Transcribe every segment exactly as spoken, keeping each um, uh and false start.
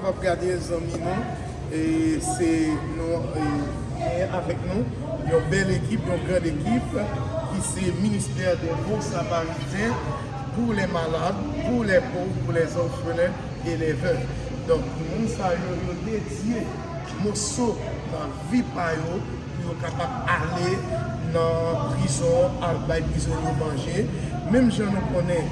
Ap gade zanmi nou, e se nou, e, genyen avèk nou yon bèl ekip, yon grand ekip ki se Ministè de Bon Samariten pour les malades, pour les pauvres, pour les orphelins et les veuves. Donk, moun sa yo, yo dedye moso nan vi pa yo pou yo kapab ale nan prizon, al bay prizonye yo manje. Menm jan nou konnen,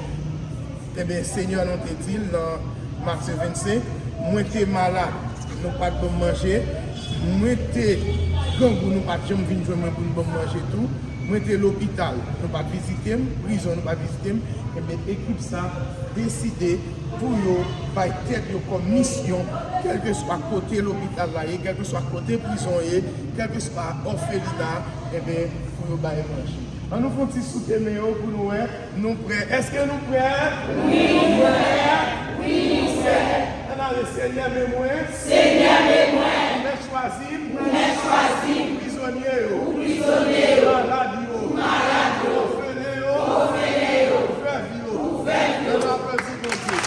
ebyen, Senyè nou te di l nan Matye vennsenk, mwen te malad, nou pa t ban m manje, mwen te grangou, nou pa t janm vin jwenn mwen pou nou ban m manje tou, mwen te lopital, nou pa t vizite m, prizon, nou pa t vizite m, ebyen, ekip sa deside pou yo bay tèt yo kòm misyon, kèlkeswa kote lopital la ye, kèlkeswa kote prizon ye, kèlkeswa òfelina, ebyen, pou yo bay manje. Ann nou fè yon ti soute men yo pou nou wè nou prè. Èske nou prè? Wi, nou prè. Wi, nou prè. Ann ale, Senyè, men mwen. Senyè, men mwen. Ou mèt chwazi m. Ou mèt chwazi m. Prizonye yo. Prizonye yo. Malad yo. Malad yo. Òfelen yo. Òfelen yo. Vèv yo. Vèv yo. Ann aplodi Bondye.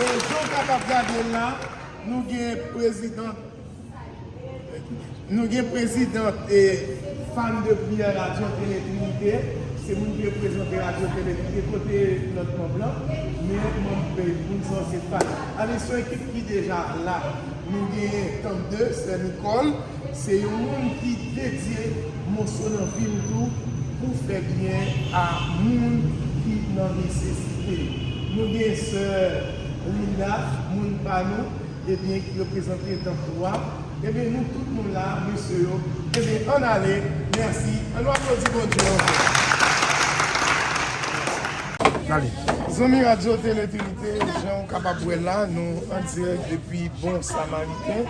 E jan w kapab gade l la, nou gen prezidan, nou gen prezidan e fan de priyè Radyo Tele Trinite. Se moun ki reprezante Radyo Tele Trinite. Kote lòt manm lan? Men manm, e, moun sa se fan. Ale, se yon ekip ki deja la. Nou genyen Tann de, sè Nicole. Se yon moun ki dedye moso nan vi l tou pou fè byen a moun ki nan nesesite. Nou gen sè Linda, moun pa nou, ebyen, ki reprezante tanp tou a. Ebyen, nou tout nou la, mesye yo. Ebyen, ann ale. Mèsi. Ann nou aplodi Bondye ankò. Zanmi Radyo Tele Trinite, jan w kapab wè la, nou an dirèk depi Bon Samariten.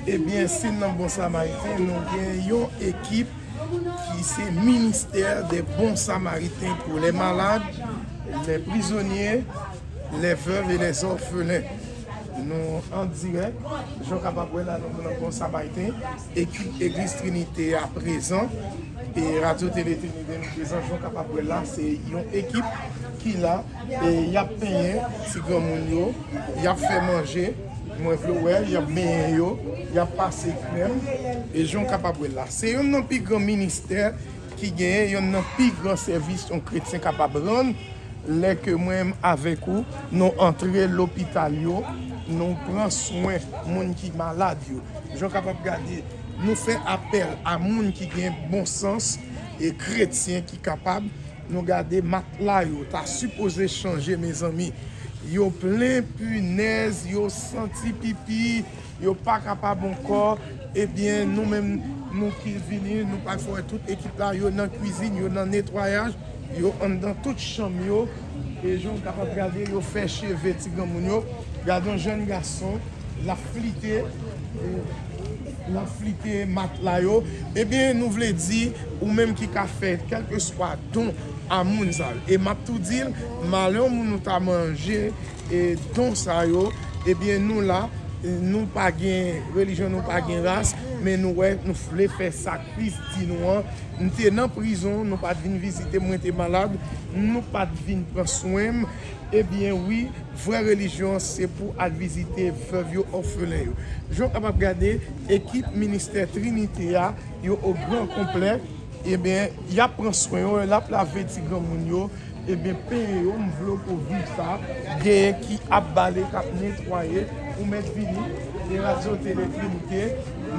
Ebyen, si n nan Bon Samariten, nou gen yon ekip ki se Ministère des Bons Samaritains pour les malades, les prisonniers, les veuves et les orphelins. Nou an dirèk, jan w kapab wè la, nou nan Bon Samariten, ekip Legliz Trinite a prezan, e Radyo Tele Trinite nou prezan, jan w kapab wè la, se yon ekip ki la, e y ap penyen ti granmoun yo, y ap fè manje, mwen vle wè, y ap benyen yo, y ap pase krèm, e jan w kapab wè la. Se youn nan pi gran ministè ki genyen, youn nan pi gran sèvis yon kretyen kapab rann, lè ke mwen menm avèk ou, nou antre lopital yo, nou pran swen moun ki malad yo. Jan w kapab gade, nou fè apèl a moun ki gen bon sans e kretyen ki kapab, nou gade matla yo, ta sipoze chanje, mezanmi. Yo plen pinèz, yo santi pipi, yo pa kapab ankò. Ebyen, nou menm, nou ki vini, nou pa fè tout ekip la, yo nan kwizin, yo nan netwayaj, yo anndan tout chanm yo. E jan w kapab gade, yo fè cheve ti granmoun yo. Gade yon jèn gason, l ap flite, e, l ap flite matla yo. Ebyen, nou vle di, ou menm ki ka fè kèlkeswa don a moun sa yo. E m ap tou di l, malè yon moun ou ta manje, e, don sa yo, ebyen, nou la, e, nou pa gen relijyon, nou pa gen ras, men nou wè, nou vle fè sa Kris di nou an. M te nan prizon, nou pa t vin vizite m, mwen te malad, nou pa t vin pran swen m. Ebyen, wi, vrè relijyon, se pou al vizite vèv yo, òfelen yo. Jan w kapab gade, ekip ministè Trinite a, yo o gran konplè, ebyen, y ap pran swen yo, l ap lave ti granmoun yo, ebyen, penyen yo, m vle w pou viv sa, genyen ki ap bale, k ap netwaye, ou mèt vini, e Radyo Tele Trinite,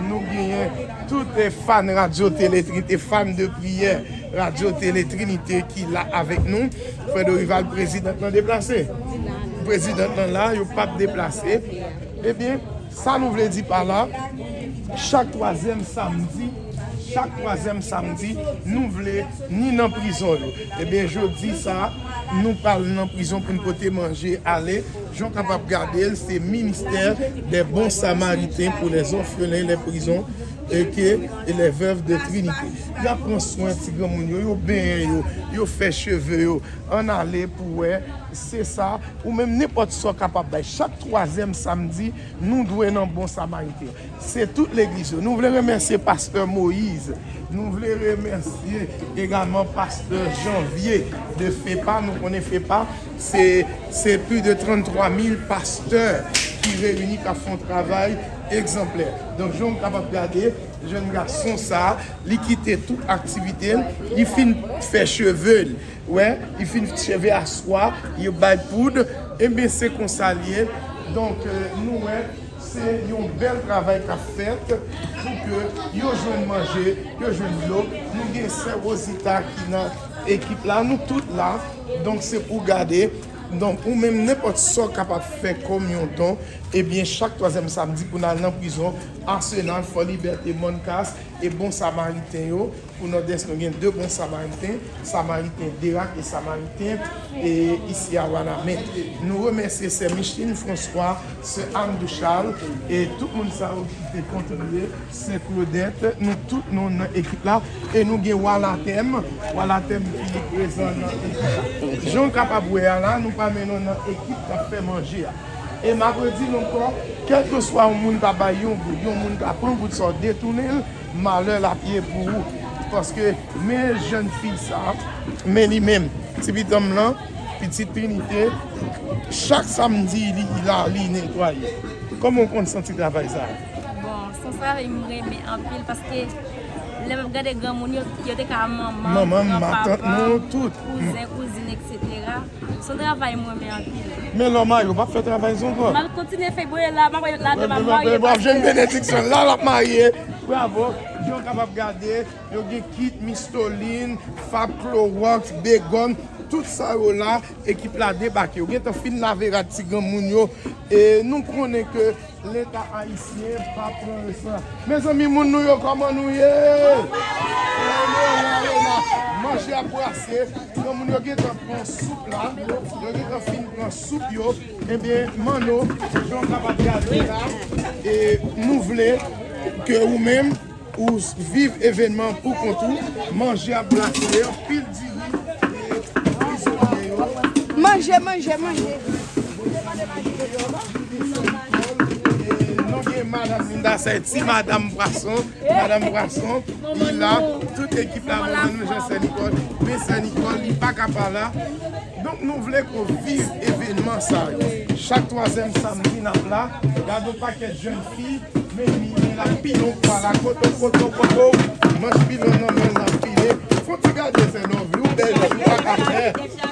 nou genyen tout, e, fan Radyo Tele Trinite, fan de priyè Radyo Tele Trinite ki la avèk nou. Frè Dorival, prezidant lan deplase. Prezidant lan la, yo p ap deplase. Ebyen, sa nou vle di pa la, chak twazyèm samdi, chak twazyèm samdi, nou vle ni nan prizon yo. Ebyen, jodi sa, nou pral nan prizon pou n pote manje ale. Jan w kapab gade l, se Ministère des Bons Samaritains pour les orphelins, les prisons, et que, et les veuves de Trinité. Y ap pran swen ti granmoun yo, yo benyen yo, yo fè cheve yo. Ann ale pou wè, se sa. Ou menm, nenpòt sa w kapab bay. Chak twazyèm samdi, nou dwe nan Bon Samariten. Se tout legliz yo. Nou vle remèsye pastè Moïse. Nou vle remèsye egalman pastè Janvier de FEPA. Nou konnen FEPA, se, se plis de tranntwa mil pastè ki reyini, k ap fè yon travay egzanplè. Donk, jan w kapab gade, jèn gason sa, li kite tout aktivite l, li fin fè cheve l. Wè, li fin cheve aswa, yo bay poud, enben, se konsa l ye. Donk, eh, nou wè, se yon bèl travay k ap fèt pou ke yo jwenn manje, yo jwenn dlo. Nou gen sè Rosita ki nan ekip la, nou tout la. Donk, se pou gade. Donk, ou menm, nenpòt sa w kapab fè kòm yon don, ebyen, chak twazyèm samdi pou n al nan prizon, Asenal, Fò Libète, Mòn Kas e Bon Samariten yo. Pou Nòdès, nou gen de Bon Samariten, Samariten Derak e Samariten, e, isi a Wanament. Nou remèsye sè Micheline François, sè Anne Duchal, e tout moun sa yo ki te kontribye, sè Claudette, nou tout nou nan ekip la, e nou gen Wa Latèm, Wa Latèm ki prezan nan ekip la. Jan w kapab wè a la, nou pa mennen w nan ekip k ap fè manje a. E m ap redi l ankò, kèlkeswa yon moun ta bay yon goud, yon moun ta pran goud sa w detounen l, malè l ap ye pou ou. Paske men jèn fi sa, men li menm, ti pitit m lan, pitit Trinite, chak samdi li la, li netwaye. Kòman w konn santi travay sa? Bon, se yon travay m renmen anpil paske lè m ap gade granmoun yo, yo te ka manman, manman, matant, nou tout, kouzen, kouzin, etsetera. Se yon travay mwen renmen anpil. Men lòm a yo p ap fè travay zonzò. M al kontinye fè boye la, m ap ladan m ap marye. W ap jwenn benediksyon la, l ap marye. Bravo. Jan w kapab gade, yo gen kit, Mistolin, Fab, Clorox, Begòm, tout sa yo la, ekip la debake. Yo gentan fin lave rad ti granmoun yo. E nou konnen ke Leta ayisyen pa pran responsab. Mezanmi, moun nou yo, kòman nou ye? Manje ap brase. Granmoun yo gentan pran soup la. Yo gentan fin pran soup yo. Ebyen, Manno, jan w kapab gade la, e nou vle ke ou menm, ou viv evènman pou kont ou, manje ap brase, anpil diri, e prizonye yo. Manje, manje, manje. E nou gen madanm Linda, se ti madanm pwason, madanm pwason, li la, tout ekip la, manman nou, Jan Sè Nikòl, men Sè Nikòl, li pa ka pa la. Donk, nou vle ke w viv evènman sa yo. Chak twazyèm samdi, n ap la. Gade yon pakèt jèn fi, men li, men l ap pile yon kwa la, koto, koto, koto. Manch pilon nan men l, l ap pile. Fon ti gade, sè, non, vle w bèl, ou pa ka fè.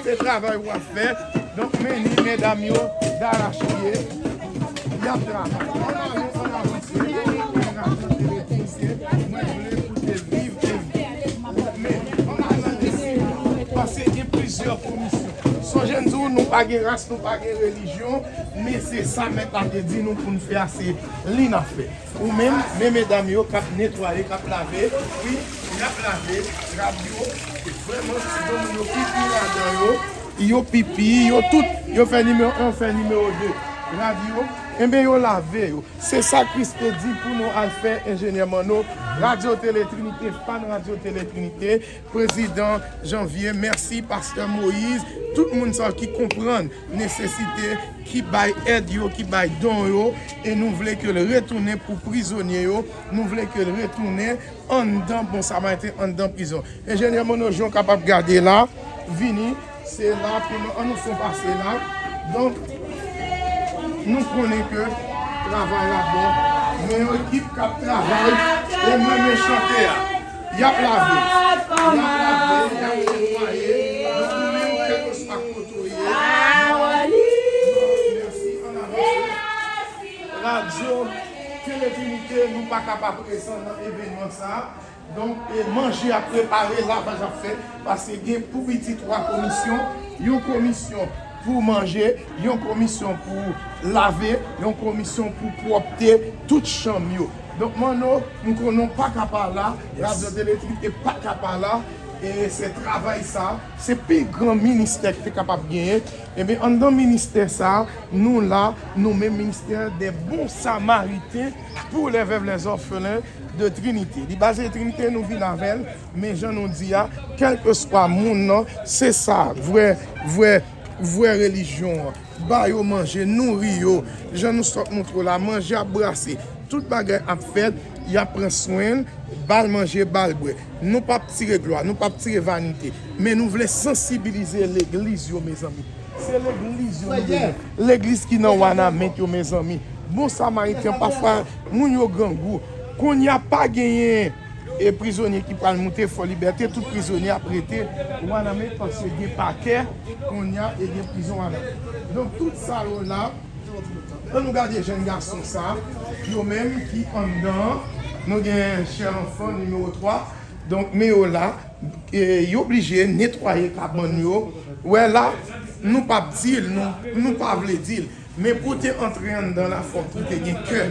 Se travay w ap fè. Donk, men li, medam yo, darache ye. Y ap travay. Ann ale, ann avanse. Mwen vle pou te viv, te viv. Men, ann ale, pase gen plizyè komisyon. Sonje m di w, nou pa gen ras, nou pa gen relijyon, men se sa mèt la te di nou pou n fè a, se li n ap fè. Ou menm, men medam yo k ap netwaye, k ap lave, wi, y ap lave, rad yo, vrèman, ti granmoun yo pipi ladan yo, yo pipi, yo tout, yo fè nimewo en, fè nimewo de rad yo, enben yo lave yo. Se sa Kris te di pou nou al fè, enjenyè Manno, Radyo Tele Trinite, fan Radyo Tele Trinite, Prezidan Janvier, mèsi, Pastè Moïse, tout moun sa ki konprann nesesite, ki bay èd yo, ki bay don yo, e nou vle ke l retounen pou prizonye yo, nou vle ke l retounen anndan Bon Samariten, anndan prizon. Enjenyè Manno, jan w kapab gade la, vini, se la pou nou, ann nou fè pase la. Donk, nou konnen ke travay la bon. Men yon ekip k ap travay, e mwen men chante a. Y ap lave. Y ap lave, y ap netwaye. Donk, nou menm, kèlkeswa kote w ye. Mèsi, ann avanse. Radyo Tele Trinite, nou pa ka pa prezan nan evènman sa a. Donk, e manje ap prepare, lavaj ap fèt, paske gen pou piti twa komisyon, yon komisyon pou manje, yon komisyon pou lave, yon komisyon pou pwòpte tout chanm yo. Donk, Manno, m konnen w pa ka pa la, Radyo Tele Trinite pa ka pa la, e se travay sa, se pi gran ministè ki te kapab genyen. Ebyen, anndan ministè sa, nou la, nou menm ministè des bons samaritains pour les veuves, les orphelins de Trinité. Li baze Trinite, nou vin avè l, men jan nou di a, kèlkeswa moun nan, se sa, vrè, vrè, vrè relijyon an. Ba yo manje, nouri yo. Jan nou sot montre w la, manje ap brase, tout bagay ap fèt, y ap pran swen l, ba l manje, ba l bwè. Nou p ap tire glwa, nou p ap tire vanite, men nou vle sansibilize legliz yo, mezanmi. Se legliz yo nou bezwen. Legliz ki nan Wanament yo, mezanmi. Bon Samariten, pafwa, moun yo grangou. Kounye a pa genyen e prizonye ki pral moute Fò Libète, tout prizonye ap rete Wanament paske gen pakè, kounye a, e gen prizon Wanament. Donk, tout sa yo la, ann nou gade jèn gason sa, yo menm ki anndan an, nou gen chè anfan nimewo twa, donk, men yo la, e, yo oblije netwaye kabann yo. Wè la, nou p ap di l, nou, nou pa vle di l. Men pou w te antre anndan la, fòk ou te gen kè.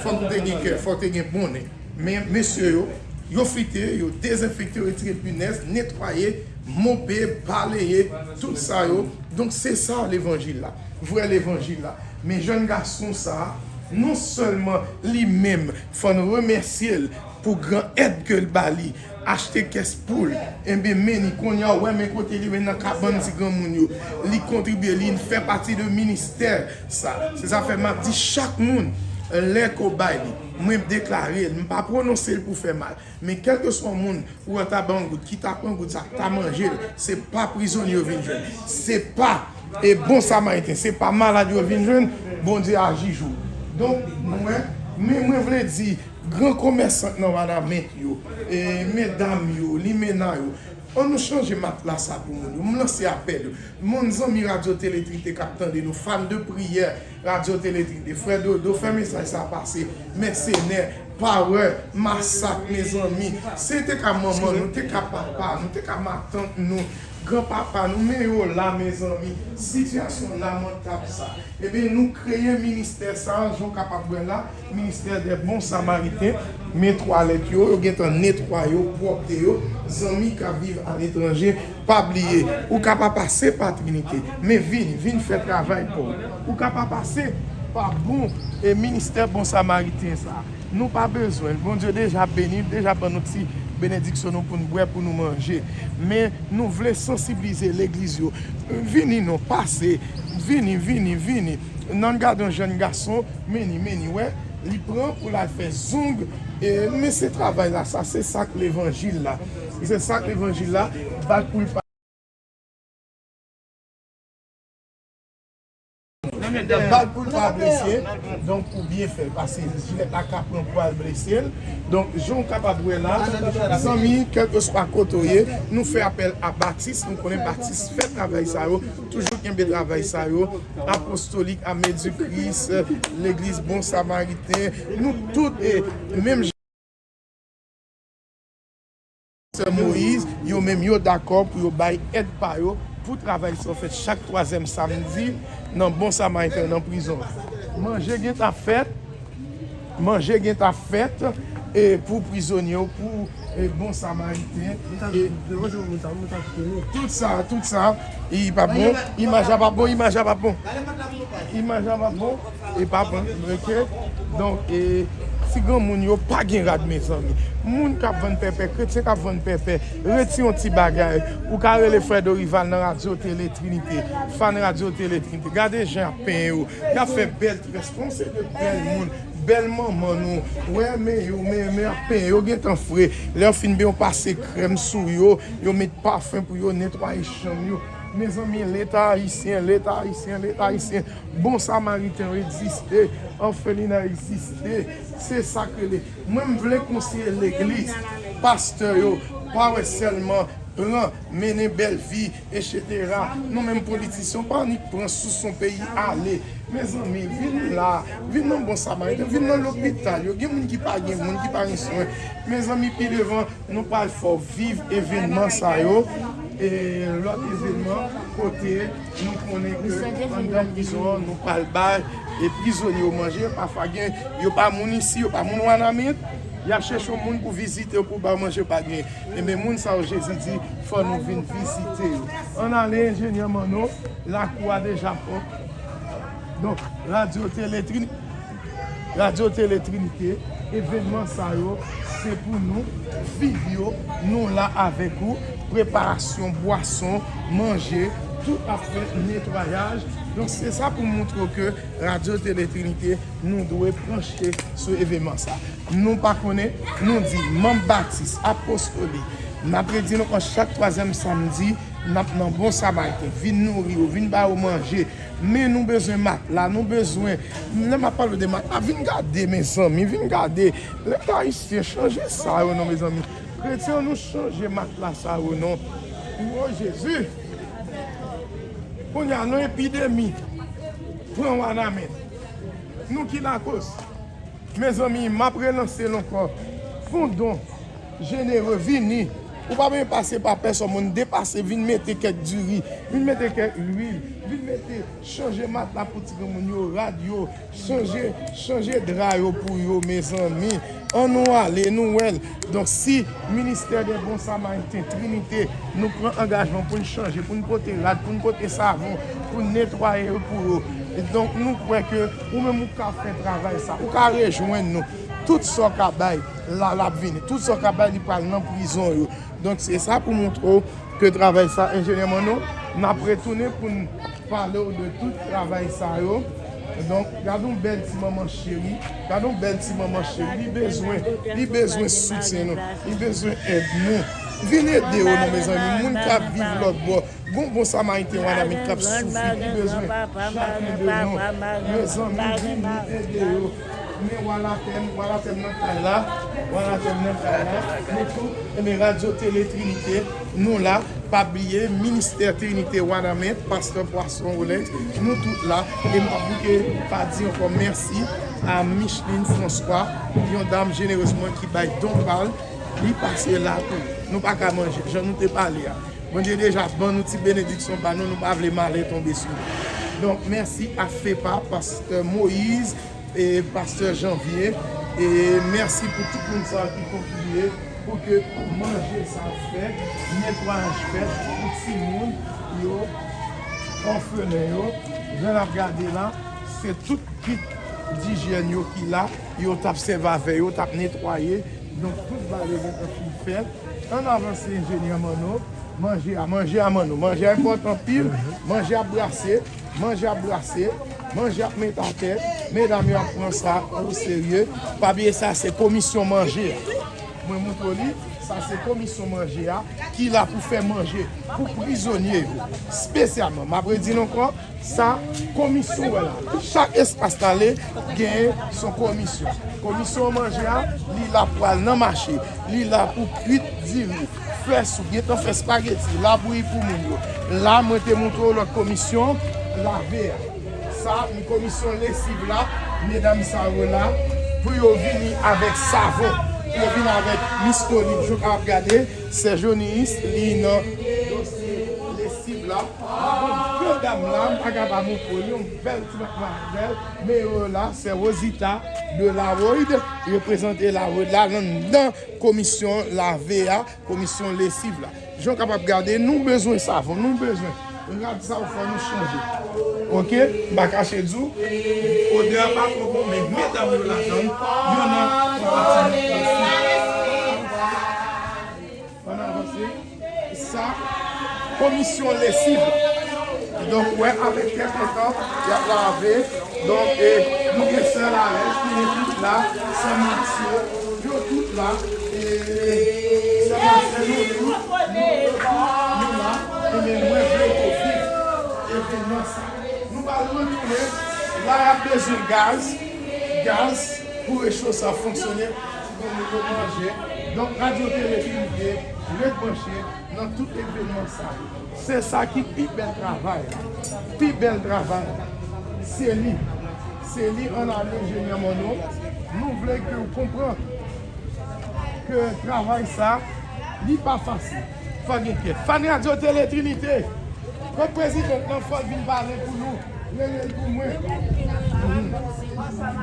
Fòk ou te gen kè, fòk ou te gen bon nen. Men mesye yo, yo fite, yo dezenfekte, yo retire pinèz, netwaye, mope, baleye, tout sa yo. Donk se sa levanjil la, vrè levanjil la. Men jèn gason sa, non sèlman li menm, fò n remèsye l pou gran èd ke l ba li, achte kès poul, enben men li, kounye a, w wè men kote li, men nan kabann ti granmoun yo. Li kontribye, li fè pati de ministè sa. Se sa fè m ap di chak moun, lè ke w bay li, mwen deklare l, m pa pwononse l pou fè mal. Men kèlkeswa moun ou wè ta ba yon goud, ki ta pran goud sa, ta manje l, se pa prizonye yo vin jwenn. Se pa, e, bon Samariten, se pa malad yo vin jwenn, Bondye aji jou. Donk, mwen, men mwen vle di, gran komèsan nan Wanament yo, e, medam yo, limena yo, ann nou chanje matla sa pou moun yo. M lanse apèl yo. Moun zanmi Radyo Tele Trinite k ap tande nou, fan de priyè Radyo Tele Trinite, frè Dodo, fè mesaj sa pase. Mèsenè, Power, Masak, mezanmi. Se te ka manman nou, te ka papa nou, te ka matant nou, granpapa nou, men yo la, mezanmi. Sitiyasyon lamantab sa. Ebyen, nou kreye ministè sa, jan w kapab wè la, ministè dè bon samariten, men twalèt yo, yo gentan netwaye yo, pwòpte yo, zanmi k ap viv aletranje, pa bliye, ou ka pa pase pa Trinite, men vini, vin fè travay pa w. Ou ka pa pase pa bon, e ministè bon samariten sa. Nou pa bezwen l. Bondye deja beni l, deja ban nou ti benediksyon nou pou n bwè, pou nou manje. Men nou vle sansiblize legliz yo. Vini non, pase. Vini, vini, vini. Nan gade yon jèn gason, men li, men li, wè, li pran pou l al fè zong. E, men se travay la, sa, se sa k levanjil la. Se sa k levanjil la, bat pou l pa. Bat pou l pa blese, donk ou byen fè l, paske jilèt la ka pran pou al blese l. Donk, jan w kapab wè la, zanmi, kèlkeswa kote w ye, nou fè apèl a Batis, nou konnen Batis fè travay sa yo, toujou kenbe travay sa yo, Apostolik Armée du Christ, Legliz Bon Samariten, nou tout, e, menm jan Sè Moyiz, yo menm yo dakò pou yo bay èd pa yo pou travay sa yo fèt chak twazyèm samdi nan Bon Samariten nan prizon. Manje gentan fèt, manje gentan fèt, e pou prizonye yo, pou, e, Bon Samariten. E tout sa, tout sa, li pa bon, imaj la pa bon, imaj la pa bon. Imaj la pa bon. E pa pran, oke? Donk, e, ti granmoun yo pa gen rad, mezanmi. Moun k ap vann pèpè, kretyen k ap vann pèpè, retire yon ti bagay. Ou ka rele frè Dorival nan Radyo Tele Trinite, fan Radyo Tele Trinite. Gade jan y ap penyen yo. Y ap fè bèl très, yon seri de bèl moun, bèl manman nou. Wè, men yo, men, men y ap penyen yo, gentan fre. Lè yo fin benyen, yo pase krèm sou yo, yo met pafen pou yo netwaye chanm yo. Mezanmi, Leta ayisyen, Leta ayisyen, Leta ayisyen. Bon Samariten yo egziste, òfelina egziste. Se sa k rele. Mwen, m vle konseye legliz, pastè yo, pa wè sèlman pran, mennen bèl vi, etsetera. Nou menm politisyen, w pa annik pran sous yon peyi ale. Mezanmi, vin la, vin nan Bon Samariten, vin nan lopital yo. Gen moun ki pa gen moun, ki pa gen swen. Mezanmi, pi devan, nou pral fè w viv evènman sa yo, e lòt evènman kote nou konnen ke anndan prizon an, nou pral bay, e, prizonye yo manje. Pafwa gen, yo pa moun isi, yo pa moun Wanament, y ap chèche yon moun pou vizite yo, pou ba yo manje, pa gen. Enben, moun sa yo, Jezi di, fò nou vin vizite yo. Ann ale, enjenyè Manno, lakou a deja pwòp. Donk, Radyo Tele Trin-, Radyo Tele Trinite, evènman sa yo, se pou nou viv yo, nou la avèk ou, preparasyon bwason, manje, tout ap fèt, netwayaj. Donk, se sa pou montre w ke Radyo Tele Trinite, nou dwe branche sou evènman sa. Nou pa konnen, nou di, manm batis, apostolik, n ap redi nou an chak twazyèm samdi, N ap nan Bon Samariten, vin nouri yo, vin ba yo manje. Men nou bezwen matla, nou bezwen, lè m ap pale de matla, vin gade, mezanmi, vin gade. Leta ayisyen, chanje sa yo non, mezanmi. Kretyen, nou chanje matla sa yo non. O Jezi! Kounye a, yon epidemi pran Wanament. Nou ki lakoz. Mezanmi, m ap relanse l ankò. Fondon, jenere, vini. Ou pa bezwen pase pa pèsòn moun, depase, vin mete kèk diri, vin mete kèk lwil, vin mete, chanje matla pou ti granmoun yo, rad yo, chanje, chanje dra yo pou yo, mezanmi. An nou ale, nou wè l. Donk, si Ministè de Bon Samariten, Trinite, nou pran angajman pou n chanje, pou n pote rad, pou n pote savon, pou n netwaye yo pou yo. E donk, nou kwè ke ou menm ou ka fè travay sa, ou ka rejwenn nou. Tout sa w ka bay, la, l ap vini. Tout sa w ka bay, li pral nan prizon yo. Donk, se sa pou montre w ke travay sa, enjenyè Manno, n ap retounen pou n pale w de tout travay sa yo. Donk, gade yon bèl ti manman cheri. Gade yon bèl ti manman cheri. Li bezwen, li bezwen soutyen nou. Li bezwen èd nou. Vin ede yo non, mezanmi. Moun k ap viv lòt bò. Gon bon Samariten Wanament k ap soufri, ki bezwen chak de nou. Mezanmi, vini ede yo. Men Wa Latèm, Wa Latèm nan kay la. Wa Latèm nan kay la. Nou tout, enben, Radyo Tele Trinite, nou la. Pa bliye, Ministè Trinite Wanament, Pastè Poisson Rolex, nou tout la. E m ap bouke pa di ankò mèsi a Micheline François, yon dam jenerezman ki bay don pa l. Li pase la pou nou pa ka manje, jan nou te pale a. Bondye deja ban nou ti benediksyon pa nou, nou pa vle malè tonbe sou nou. Donk, mèsi a FEPA, Pastè Moïse, e Pastè Janvier, e mèsi pou tout moun sa ki kontribiye pou ke manje sa fèt, netwayaj fèt pou timoun yo, òfelen yo. Jan n ap gade la, se tout kit dijyèn yo ki la, yo t ap sèvi avè yo, t ap netwaye. Donk, tout bagay gentan fin fèt. Ann avanse, enjenyè Manno. Manje a, manje a, Manno. Manje a enpòtan anpil. Manje ap brase, manje ap brase, manje ap met atè. Medam yo ap pran sa o serye. Pa bliye sa, se komisyon manje a. Mwen montre w li, sa se komisyon manje a ki la pou fè manje pou prizonye yo. Espesyalman, m ap redi l ankò, sa, komisyon w wè la. Chak espas n ale, gen son komisyon. Komisyon manje a, li la pou al nan mache. Li la pou kwit diri, fè soup, gentan fè espageti, labouyi pou moun yo. La, mwen te montre w lòt komisyon, lave a. Sa, yon komisyon lesiv la, medam sa yo la, pou yo vini avèk savon, pou yo vini avèk Mistolib. Jan w kapab gade, Sè Jonis, li nan dosye lesiv la. Bon, de dam la, m pa ka pa montre w, yon bèl ti matmwazèl, men yo la, Sè Rosita de Laroid, reprezante Laroid la, nan, nan komisyon lave a, komisyon lesiv la. Jan w kapab gade, nou bezwen savon, nou bezwen rad sa yo fò nou chanje. Oke? M pa kache di w, odè a pa twò bon, men medam yo ladan l, yo nan konpatisyon. Ann avanse. Sa, komisyon lesiv la. Donk, wè, avèk kè kontan, y ap lave. Donk, e, nou gen sè Larèch, nou gen tout la, sè Matye, yo tout la. E, sè Matye, nou tout, nou tout, nou la. Ebyen, mwen vle ke w viv evenman sa. Nou pral retounen, la y ap bezwen gaz, gaz pou recho sa fonksyone, ti granmoun yo manje. Donk, Radyo Tele Trinite, ret branche nan tout evenman sa yo. Se sa ki pi bèl travay la. Pi bèl travay la. Se li. Se li ann ale enjenyè Manno. Nou vle ke w konprann ke travay sa, li pa fasil. Fò gen kè. Fan Radyo Tele Trinite, kot prezidant lan, fò l vin pale pou nou. Rele l pou mwen. Mhm.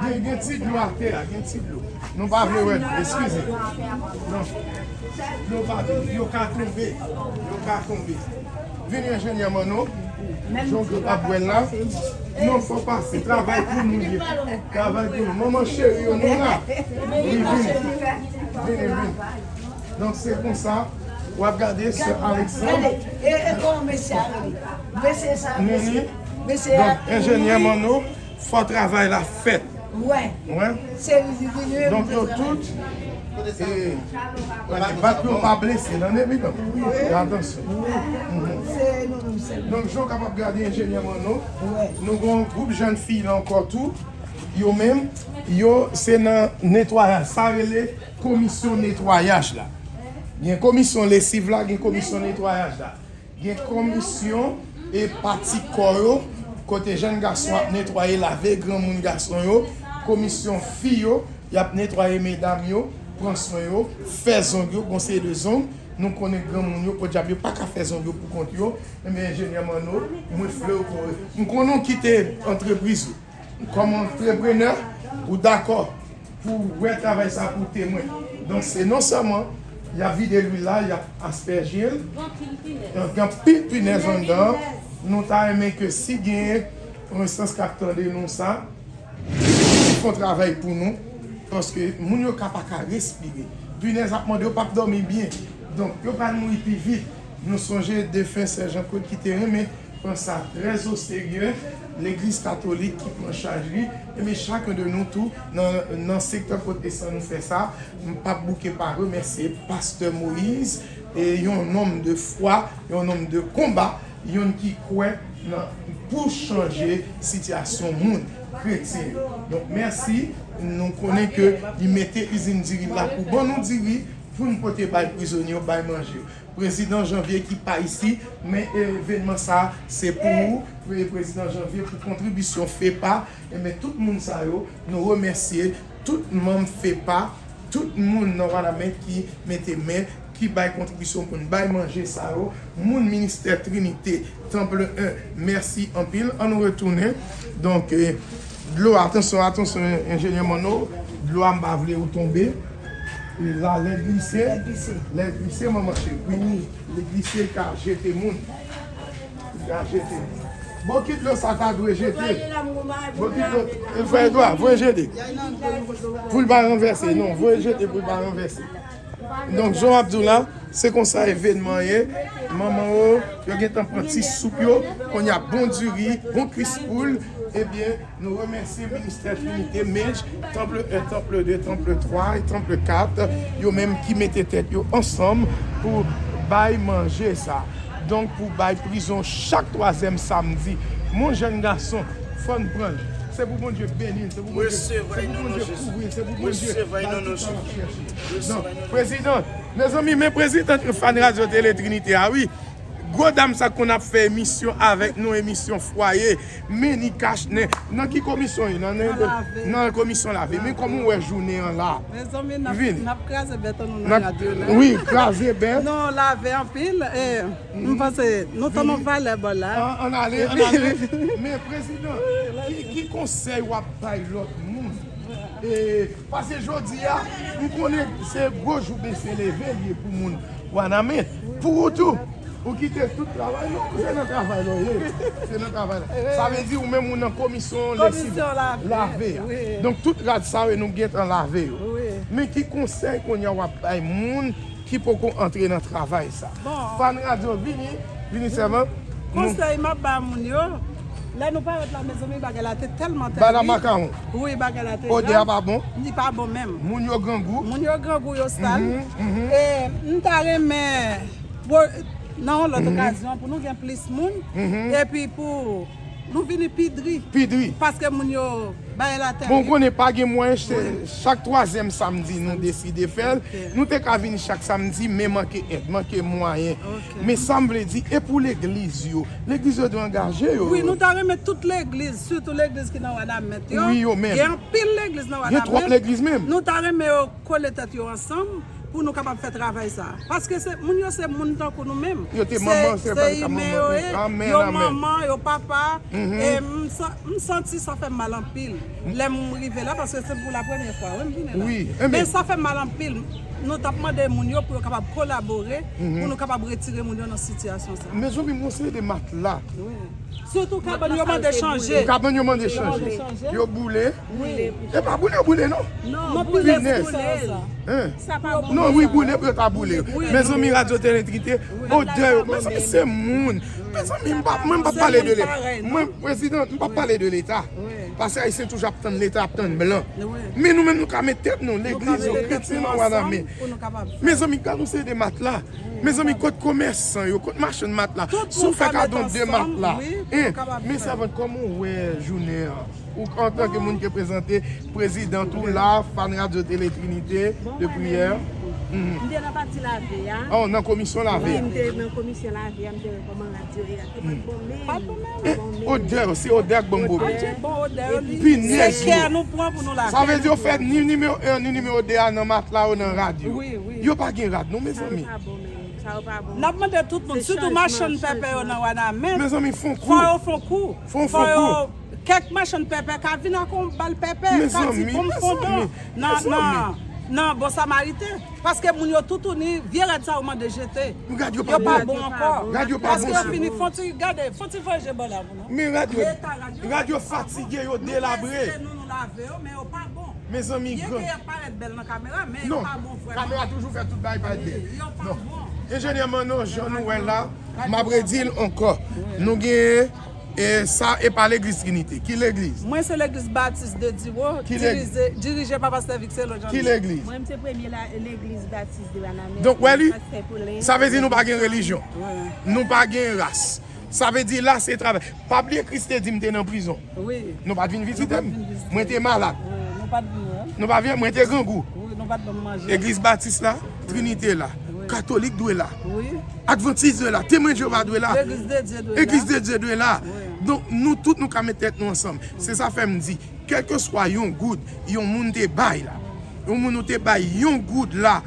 Gen, gen ti dlo atè a, gen ti dlo. Nou pa vle wè dlo, eskize. Non. Dlo pa vin, yo ka tonbe. Yo ka tonbe. Vini enjenyè Manno. Jan w ap wè l la. Non, fò pase. Travay pou nou ye. Travay pou nou. Manman cheri yo, nou la. Wi, vini. Vini, vini. Donk, se konsa, w ap gade sè Alexandre. E, e, kòman mesye a rele? Mesye sa, mesye, mesye a. Donk, enjenyè Manno, fò travay la fèt. Wè. Wè. Se li ki gen. Donk yo tout, e, bat yo pa blese nan, epi non. Atansyon. Se nou menm sèlman. Donk jan w kapab gade enjenyè Manno, nou gen yon gwoup jèn fi la ankò tou. Yo menm, yo se nan netwayaj. Sa rele komisyon netwayaj la. Gen komisyon lesiv la, gen komisyon netwayaj la. Gen komisyon e pati kò yo, kote jèn gason ap netwaye, lave granmoun gason yo, komisyon fi yo, y ap netwaye medam yo, pran swen yo, fè zong yo, gon seri de zong, nou konnen granmoun yo, podyab yo pa ka fè zong yo pou kont yo, enben enjenyè Manno, mwen fle w kore. M konnen w kite antrepriz ou. Kòm antreprenè, ou dakò pou wè travay sa pou temwen. Donk, se non sèlman y ap vide lwil la, y ap aspèje l, gen anpil pinèz anndan. Nou ta renmen ke si gen yon enstans k ap tande nou sa, fè yon travay pou nou, paske moun yo ka pa ka respire. Pinèz ap mande yo p ap dòmi byen. Donk, yo pral mouri pi vit. Nou sonje defen Sè Jean Claude ki te renmen pran sa trè o serye, legliz katolik ki pran chaj li, e men chak de nou tou nan, nan sektè pwotestan nou fè sa. M p ap bouke pa remèsye pastè Moïse, e yon nonm de fwa, yon nonm de konba, yon ki kwè nan pou chanje sitiyasyon moun kretyen yo. Donk, mèsi. Nou konnen ke li mete izin diri la pou ban nou diri pou n pote bay prizonye yo, bay manje yo. Prezidan Janvier ki pa isi, men evenman sa se pou ou, Prezidan Janvier, pou kontribisyon FEPA. Enben, tout moun sa yo, nou remèsye tout manm FEPA, tout moun nan Wanament ki mete men, ki bay kontribisyon pou n bay manje sa yo. Moun ministè Trinite, Temple un, mèsi anpil. An nou retounen. Donk, eh, dlo, atansyon, atansyon, enjenyè Manno, dlo a m pa vle ou tonbe. E la, lè glise, lè glise, manman cheri, wi. Lè glise, ka jete moun. Ka jete. Bon, ki dlo sa ta dwe jete? Bon, ki dlo, e, frè Edwa, voye jete. Pou l pa ranvèse, non, voye jete pou l pa ranvèse. Donk, jan w ap di w la, se konsa evenman ye. Manman yo, yo gentan pran ti soup yo. Kounye a bon diri, bon kris poul. Ebyen, nou remèsye ministè Trinite, Mej, Temple un, Temple deux, Temple trois e Temple quatre, yo menm ki mete tèt yo ansanm pou bay manje sa. Donk, pou bay prizon chak twazyèm samdi. Mon jèn gason, fò n pran l. Se pou Bondye beni l, se pou Bondye, se pou Bondye kouvri l, se pou Bondye ba l tout sa l ap chèche. Donk, prezidan, mezanmi, men prezidan Fan Radio Tele Trinite a, wi. Gwo dam sa konn ap fè emisyon avèk nou, emisyon Fwaye, Meni Kach, nen, nan ki komisyon ye? Nan, nan, nan komisyon lave. Men kòman w wè jounen an la? Mezanmi, n ap, n ap kraze bèt an nou nan radyo la. Wi, kraze bèt. Nou lave anpil, e, m panse nou tann yon valè bò la. An, ann ale, ann ale. Men prezidan, ki, ki konsèy w ap bay lòt moun? E, paske jodi a, m konnen se gwo jou bese leve l ye pou moun Wanament. Pou ou tou, ou kite tout travay, non, se nan travay la w ye. Se nan travay la. Sa vle di ou menm ou nan komisyon lesiv, lave a. Donk tout rad sa yo nou gentan lave yo. Men ki konsèy kounye a w ap bay moun ki poko antre nan travay sa? Fan Radio, vini, vini sèman. Konsèy m ap ba moun yo, lè nou parèt la, mezanmi, bagay la te tèlman tèri. Bagay la makawon. Wi, bagay la te grav. Odè a pa bon. Li pa bon menm. Moun yo grangou. Moun yo grangou, yo sal. E m ta renmen, nan yon lòt okazyon, pou nou gen plis moun, epi pou nou vini pi dri. Pi dri. Paske moun yo bagay la tèri. Bon, ou konnen pa gen mwayen, se chak twazyèm samdi nou deside fè l. Nou te ka vini chak samdi, men manke èd, manke mwayen. Men sa m vle di, e pou legliz yo? Legliz yo dwe angaje yo. Wi, nou ta renmen tout legliz, sitou legliz ki nan Wanament yo. Wi, yo menm. Gen anpil legliz nan Wanament. Gen twòp legliz menm. Nou ta renmen yo kole tèt yo ansanm pou nou kapab fè travay sa. Paske se, moun yo se moun tankou nou menm. Yo te manman, se pa ka manman. Yo manman, yo papa. E m sa-, m santi sa fè m mal anpil. Lè m rive la, paske se pou la premyè fwa, wi, m vini la. Men sa fè m mal anpil. Nou t ap mande moun yo pou yo kapab kolabore, pou nou kapab retire moun yo nan sitiyasyon sa. Mezanmi, m wè se de matla. Sitou kabann yo mande chanje. Kabann yo mande chanje. Yo boule. E pa boule yo boule, non. Non, boule pou sa. Non, wi, boule pou yo ta boule. Mezanmi, Radio Tele Trinite, odè yo. Mezanmi, se moun. Mezanmi, m pa, mwen m pa pale de Leta. Mwen, prezidan, m pa pale de Leta. Paske Ayisyen toujou ap tann Leta, ap tann blan. Men nou menm, nou ka met tèt nou, legliz yo, kretyen nan Wanament. Mezanmi, gad yon seri de matla. Mezanmi, kot komèsan yo, kot machann matla? Si w fè kado de matla, men sèvant, kòman w wè jounen an? Ou antanke moun ki reprezante prezidan tou la, fan Radyo Tele Trinite depi yè. M te nan pati lave a. Oh, nan komisyon lave a. M te nan komisyon lave a, m te wè kòman radyo e a. Te pa t bon menm. Odè, se odè k ban m pwoblèm. Pinèz yo. Sa vle di yo fè ni nimewo en, ni nimewo de a nan matla yo, nan rad yo. Yo pa gen rad non, mezanmi. N ap mande tout moun, sitou machann pèpè yo nan Wanament, mezanmi, fè yon kou. Fè yon kou. Fè yon kou. Kèk machann pèpè ka vin ak yon bal pèpè, ka di bon m fondon nan, nan, nan Bon Samariten. Paske moun yo toutouni, vye rad sa yo mande jete. Yo pa bon ankò. Paske yo fini, fon ti gade, fon ti voye je bò la pou nou. Men rad yo, rad yo fatige, yo delabre. Mezanmi, gran. Yo parèt bèl nan kamera, men yo pa bon vrèman. Kamera toujou fè tout bagay parèt bèl. Enjenyè Manno, jan nou wè la, m ap redi l ankò. Nou gen E sa e pa legliz Trinite. Ki legliz? Mwen se legliz Batis de Diwo, dirije pa pastè Vixelo Jean Louis. Ki legliz? Mwen, m se premye legliz Batis de Wanament. Donk, wè li? Sa vle di nou pa gen relijyon. Nou pa gen ras. Sa vle di la se travay. Pa bliye Kris te di m te nan prizon. Nou pa t vin vizite m. Mwen te malad. Nou pa vin, mwen te grangou. Egliz Batis la, Trinite la, Katolik dwe la. Advantis dwe la, Temwen Jewova dwe la, Legliz de Dye dwe la. Donk, nou tout nou ka met tèt nou ansanm. Se sa fè m di, kèlkeswa yon goud yon moun te bay la, yon moun ou te bay yon goud la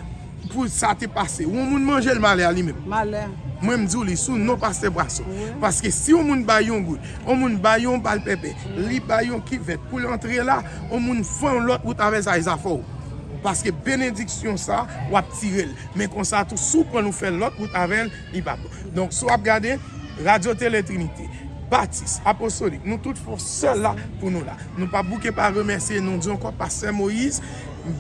pou sa te pase, yon moun manje l malè a li menm. Mwen, m di w li sou non pastè Pwason. Paske si yon moun bay yon goud, yon moun bay yon bal pèpè, li bay yon kivèt pou l antre la, yon moun fè yon lòt wout avè l, sa e zafè w. Paske benediksyon sa, w ap tire l. Men konsa tou, si w pran l ou fè lòt wout avè l, li pa bon. Donk, si w ap gade, Radyo Tele Trinite, Batis, Apostolik, nou tout fè sèl la pou nou la. Nou pa bouke pa remèsye, nou di ankò, pastè Moyiz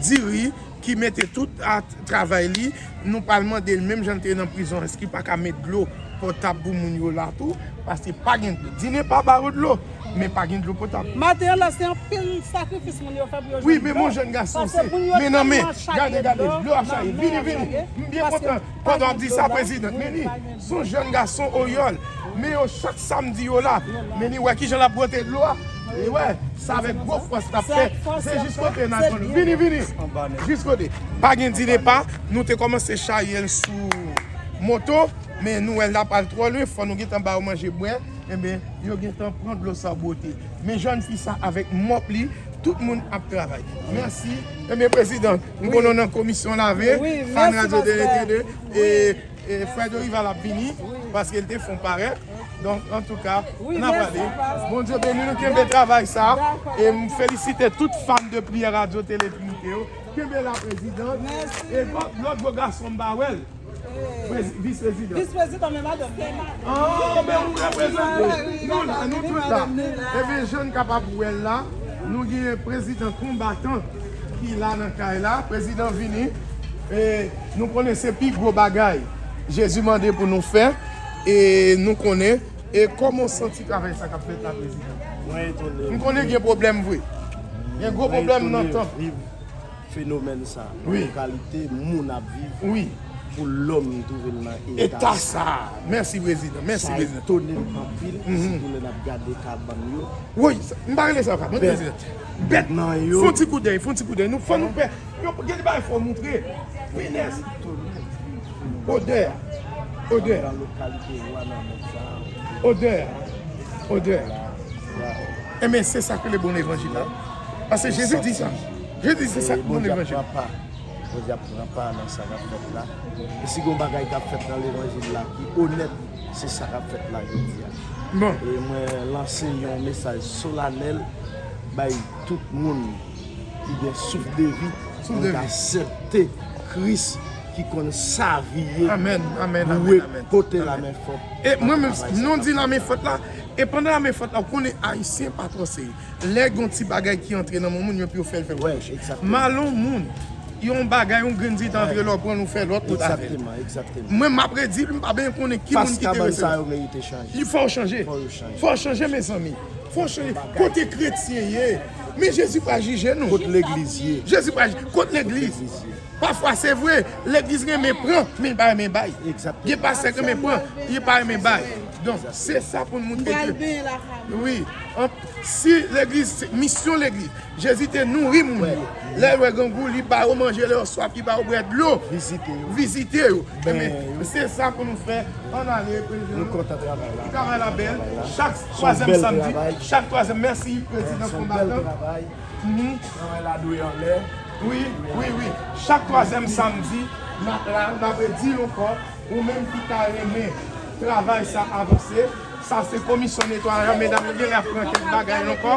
Diri, ki mete tout a travay li, nou pral mande l, menm jan l te nan prizon, èske li pa ka met dlo potab pou moun yo la tou? Paske pa gen dlo. Dine pa ba yo dlo, men pa gen dlo potab. Maten an la, se anpil sakrifis moun yo fè pou yo jwenn dlo. Wi, men mon jèn gason, se men nan men, gade, gade, dlo ap chaje. Vini, vini. M byen kontan pandan w ap di sa, prezidan. Men li, se yon jèn gason Oyòl. Men yo chak samdi yo la. Men li wè kijan l ap bwote dlo a. E wè, se avèk gwo fòs l ap fè. Se jis kote n ap jwenn. Vini, vini. Jis kote. Pa gen dine pa, nou te kòmanse charye l sou moto. Men nou wè l ap al twò lwen, fò nou gentan ba yo manje bwè. Enben, yo gentan pran dlo sa bwote. Men jèn fi sa avèk mòp li, tout moun ap travay. Mèsi. Enben, prezidan, m konnen w nan komisyon lave, fan Radyo Tele Trinite, e, e frè Dorival ap vini, paske l te fè yon parèt. Donk, antouka, n ap ale. Bondye beni nou, kenbe travay sa. E m felisite tout fan de priyè Radyo Tele Trinite yo. Kenbe la, prezidan. E lòt, lòt gwo gason m pa wè l. Prezi-, vis prezidan. Vis prezidan, men madanm li. Ah, men ou reprezante. Nou la, nou tout la. Ebyen, jan n kapab wè l la, nou gen prezidan konbatan ki la nan kay la. Prezidan vini. E nou konnen se pi gwo bagay Jezi mande pou nou fè. E nou konnen. E kòman w santi travay sa k ap fèt la, prezidan? Mwen etone. M konnen gen pwoblèm vre. Gen gwo pwoblèm nan tanp. Fenomèn sa, nan yon kalite moun ap viv, pou lòm twouve l nan eta sa. Mèsi, prezidan. Mèsi, prezidan. Sa etone m anpil, sitou lè n ap gade kabann yo. Wi, m pa rele sa kabann, prezidan. Bèt nan yo. Fè yon ti koudèy, fè yon ti koudèy. Nou fò nou pè. Yo, gen de bagay fò moutre. Pinèz. Odè. Odè. Nan lokalite Wanament sa. Odè. Odè. Enben, se sa k rele bon levanjil la. Paske Jezi di sa. Jezi di se sa k bon levanjil. Bondye ap pran pa nan sa k ap fèt la. E si gen yon bagay k ap fèt nan levanjil la ki onèt, se sa k ap fèt la jodi a. Bon. E mwen lanse yon mesaj solanèl bay tout moun ki gen souf de vi, ki aksepte Kris ki konn saviye, dwe pote lamen fòt. E mwen menm, non di lamen fòt la, e pandan lamen fòt la, ou konnen Ayisyen pa twò serye. Lè gen yon ti bagay ki antre nan men moun, yo pou yo fè l fè l kouche. Mal yon moun, yon bagay, yon grenn ti tan antre la, ou pran l, ou fè lòt, ou ta fè l. Mwen, m ap redi, m pa benyen konnen ki moun ki te resevwa. Li fò w chanje. Fò w chanje, mezanmi. Fò chanje. Kote kretyen ye? Men Jezi pral jije nou. Kot legliz ye? Jezi pral jije. Kot legliz? Pafwa, se vre, legliz renmen pran, men li pa renmen bay. Gen pastè ki renmen pran, li pa renmen bay. Donk, se sa pou n montre ke, wi, an, si legliz, se misyon legliz, Jezi te nouri moun yo. Lè l wè grangou, li ba yo manje, lè yo swaf, li ba yo bwè dlo. Vizite yo. Vizite yo. Ebyen, se sa pou nou fè. Ann ale, prezidan. Nou kontan travay la. Travay la bèl. Chak twazyèm samdi, chak twazyèm, mèsi, prezidan konbatan. Mhm. Travay la dwe anlè. Wi, wi, wi. Chak twazyèm samdi, n ap la, n ap di l ankò, ou menm ki ta renmen travay sa avanse, sa se komisyon netwayaj la, medam yo genlè ap pran kèk bagay ankò,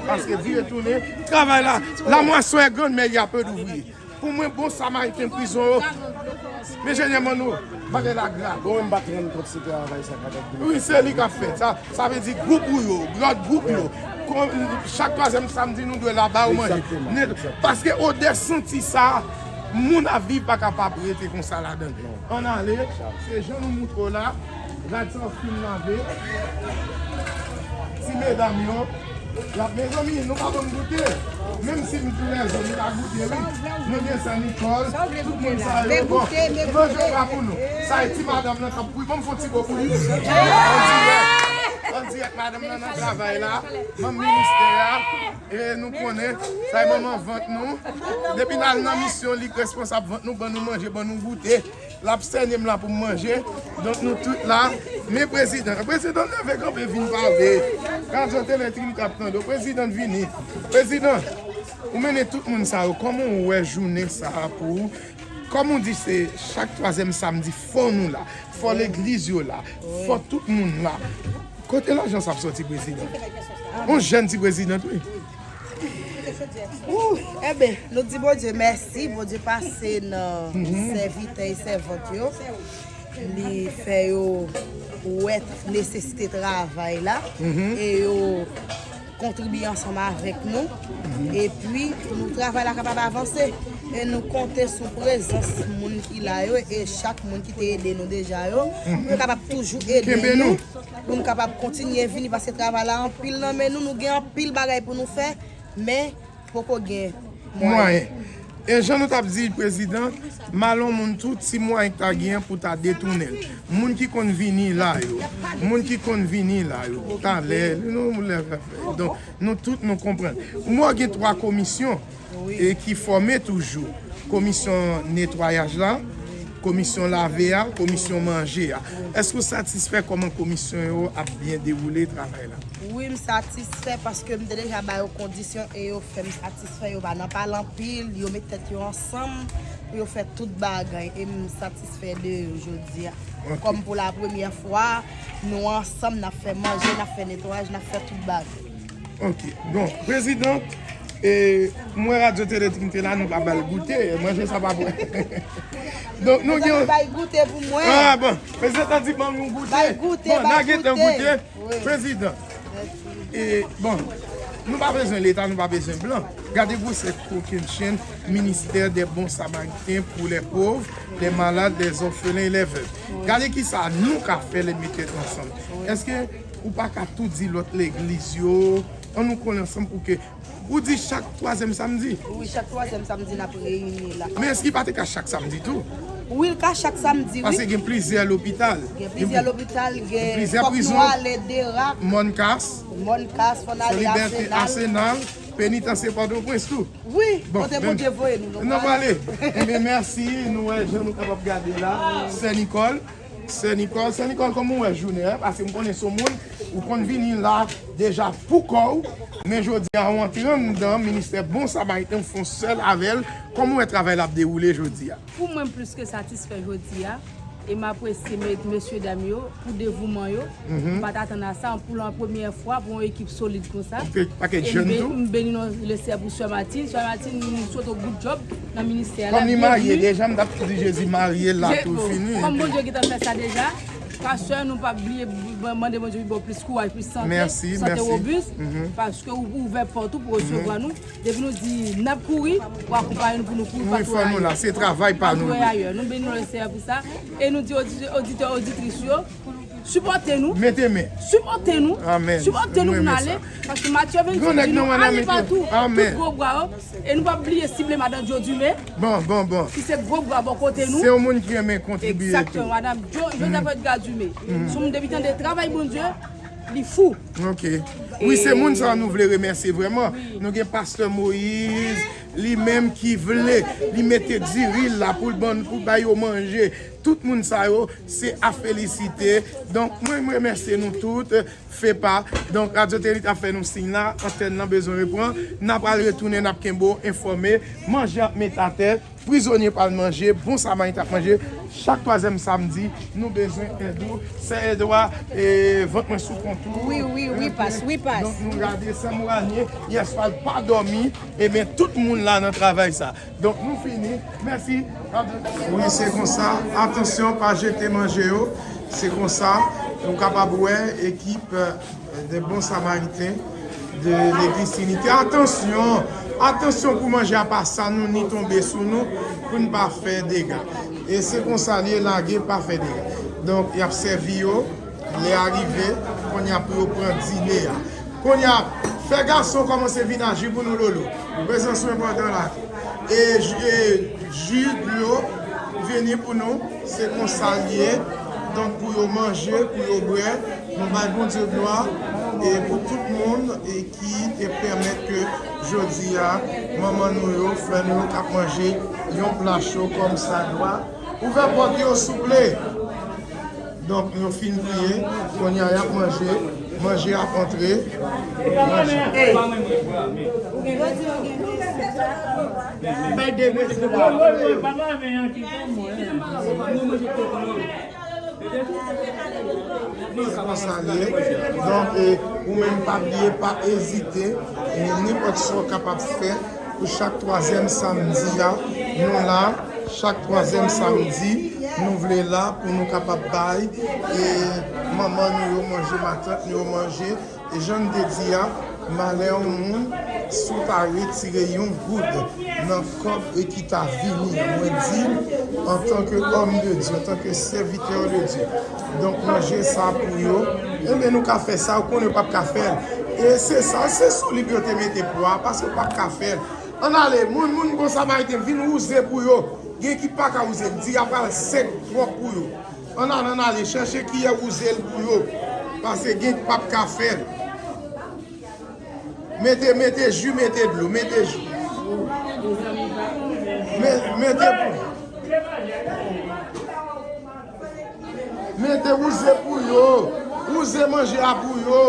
paske vire tounen, travay la, la moisson est grande, mais il y a peu d'ouvriers. Pou mwen, bon Samariten prizon yo, men jenyè Manno, bagay la grav. Bon, mwen m pa t rann kont se travay sa k ap fèt. Wi, se li k ap fè sa. Sa vle di gwoup ou yo, lòt gwoup yo. Kon, chak twazyèm samdi, nou dwe la ba yo manje. Egzakteman, egzakteman. Paske odè santi sa, moun ap viv pa kapab rete konsa ladan l. Non. Ann ale, se jan nou moutre w la, rad sa w fin lave. Ti medam yo, y ap, mezanmi, nou pa banm goute. Menm si m tou lèzòm, nou pa goute, wi. Nou gen Sè Nikòl, tout moun sa yo. Bon, manje w pa pou nou. Sa e ti madanm nan k ap Wi, ban m fè yon ti bo pou li. An dirèk, an dirèk, madanm nan nan travay la. Manm ministè a, e nou konnen, sa e manman vant nou. Depi n al nan misyon, li k responsab vant nou, ban nou manje, ban nou goute. L ap sènen m la pou m manje. Donk, nou tout la. Men prezidan, prezidan leve kanpe vin pale. Radyo Tele Trinite ap tande w. Prezidan vini. Prezidan, ou mennen tout moun sa yo. Kòman w wè jounen sa a pou ou? Kòm ou di, se chak twazyèm samdi, fò nou la, fò legliz yo la, fò tout moun la. Kote lajan sa ap sòti, prezidan? Yon jèn ti prezidan tou. Ou, enben, nou di Bondye mèsi, Bondye pase nan sèvitè e sèvant yo. Li fè yo wè nesesite travay la e yo kontribye ansanm avèk nou. Epi, pou nou travay la kapab avanse. E nou konte sou prezans moun ki la yo e chak moun ki te ede nou deja yo. Pou yo kapab toujou ede nou. Pou nou kapab kontinye vini, paske travay la anpil nan men nou. Nou gen anpil bagay pou nou fè, men poko gen mwayen. Mwayen. E jan nou t ap di, prezidan, mal yon moun tou, ti mwayen k ta gen an pou ta detounen l. Moun ki konn vini la yo, moun ki konn vini la yo, talè, nou, nou, donk, nou tout nou konprann. Mwen gen twa komisyon e ki fòme toujou. Komisyon netwayaj la, komisyon lave a, komisyon manje a. Èske w satisfè kòman komisyon yo ap byen dewoule travay la? Wi, m satisfè paske m te deja ba yo kondisyon e yo fè m satisfè. Yo pa nan pale anpil, yo met tèt yo ansanm pou yo fè tout bagay e m satisfè de yo jodi a. Ok. Kòm pou la premyè fwa, nou ansanm, n ap fè manje, n ap fè netwayaj, n ap fè tout bagay. Ok. Bon, prezidan, e, mwen Radyo Tele Trinite la, nou pa ba l goute, manje sa pa bon. Donk, nou gen. Mezanmi, bay goute pou mwen. Ah, bon. Prezidan di ban nou goute. Bay goute, bon, bay n a gentan goute. Goute. Wi. Prezidan, e, bon, nou pa bezwen Leta, nou pa bezwen blan. Gade gwosè kokennchenn ministè des bons samaritains pour les pauvres, les malades, les orphelins et les veuves. Gade kisa nou ka fè lè n mete tèt ansanm. Èske ou pa ka tou di lòt legliz yo, an nou kole ansanm pou ke Ou di chak twazyèm samdi? Wi, chak twazyèm samdi n ap reyini la. Men èske li pa te ka chak samdi tou? Wi, li ka chak samdi, wi. Paske gen plizyè lopital. Gen plizyè lopital, gen plizyè prizon. Fòk nou ale Derak. Mòn Kas. Mòn Kas, fò n ale Solibète, Asenal. Asenal, Penitansye Pòtoprens tou. Wi, bon, kote Bondye voye nou, nou prale. Enben, mèsi, nou wè jan nou kapab gade la. Sè Nikòl. Sè Nikòl, Sè Nikòl, kòman w wè jounen an? Paske m konnen se yon moun, ou konn vini la deja pou kò w, men jodi a w antre anndan ministè Bon Samariten, w fè yon sèl avè l. Kòman w wè travay la ap dewoule jodi a? Pou mwen, m plis ke satisfè jodi a, e m apresye me-, mesye dam yo pou devouman yo. M pa t atann a sa, pou la premyè fwa, pou yon ekip solid konsa. Yon pakèt jèn tou. M beni non le Seyè pou Sè Martine. Sè Martine, nou swete w good job nan ministè la. Kòm li marye deja, m t ap di Jezi marye l la tou fini. Kòm Bondye gentan fè sa deja, pastè, nou p ap bliye mande Bondye pou ba w plis kouraj, plis sante, sante wobis, paske ou ouvè pòt ou pou resevwa nou. Depi nou di n ap kouri, ou akonpaye nou pou nou kouri, pa kouri ayè. Se travay pa nou. Pa kouri ayè. Nou beni non le Seyè pou sa. E nou di oditè, oditris yo, Sipòte nou. Mete men. Sipòte nou. Amen. Sipòte nou pou n ale. Paske Matye vennsenk di nou ale patou. Amen. Tout gwo bra yo. E nou p ap bliye sible madan Djo Dume. Bon, bon, bon. Ki se gwo bra bò kote nou. Se yon moun ki renmen kontribiye tou. Egzakteman, madan Djo, Joseph Edgar Dume. Se yon moun depi tande travay Bondye, li fou. Ok. Wi, se moun sa nou vle remèsye vrèman. Nou gen pastè Moïse, li menm ki vle, li mete diri l la pou l ban, pou bay yo manje. Tout moun sa yo, se a felisite. Donk, mwen, mwen remèsye nou tout. Fepa. Donk, Radyo Telit ap fè nou siy la, antèn nan bezwen reprann. N a pral retounen, n ap kenbe w enfòme. Manje ap met atè. Prizonye pral manje, bon Samariten ap manje. Chak twazyèm samdi, nou bezwen èd ou. Sè Edwa, e, vant mwen sou kont ou. Wi, wi, wi, pas, wi, pas. Donk, nou gade Sè Moranye, yèswa l pa dòmi. Ebyen, tout moun la nan travay sa. Donk, nou fini. Mèsi. Wi, se konsa. Atansyon, pa jete manje yo. Se konsa. Nou kapab wè ekip, e, de bon Samariten de Legliz Trinite. Atansyon! Atansyon pou manje a pa sa nou ni tonbe sou nou pou n pa fè dega. E se konsa l ye, lage, pa fè dega. Donk, y ap sèvi yo, lè a rive, kounye a pou yo pran dine a. Kounye a, fè gason kòmanse vin aji pou nou, Lolo. Prezans ou enpòtan la. E, e, ji, dlo, vini pou nou. Se konsa l ye. Donk, pou yo manje, pou yo bwè, nou bay Bondye glwa. E pou tout moun e ki te pèmèt ke jodi a, manman nou yo, frè nou yo k ap manje yon pla cho kòm sa dwa. Ouvè pòt yo, souple. Donk, nou fin priye. Kounye a, y ap manje. Manje ap antre. Manje. Bay de grenn sitwon. Konsa l ye. Donk, e, ou menm pa bliye, pa ezite. E nenpòt sa w kapab fè pou chak twazyèm samdi a, nou la. Chak twazyèm samdi, nou vle la pou nou kapab bay, e, manman nou yo manje, matant nou yo manje. E jan n te di a, malè yon moun, si w ta retire yon goud nan kòb e ki ta vini an, mwen di l, antanke òm de Dye, antanke sèvitè de Dye, donk, manje sa pou yo, enben, nou ka fè sa, ou konnen yo p ap ka fè l. E se sa, se sou li pou yo te mete pwa, paske yo p ap ka fè l. Ann ale, moun, moun bon Samariten, vin wouze pou yo. Gen ki pa ka wouze, m di y a pral sèk twòp pou yo. Ann ale, ann ale, chèche kiyè wouze l pou yo. Paske gen k p ap ka fè l. Mete, mete ji, mete dlo, mete ji. Me-, mete pou. Mete wouze pou yo. Wouze manje a pou yo.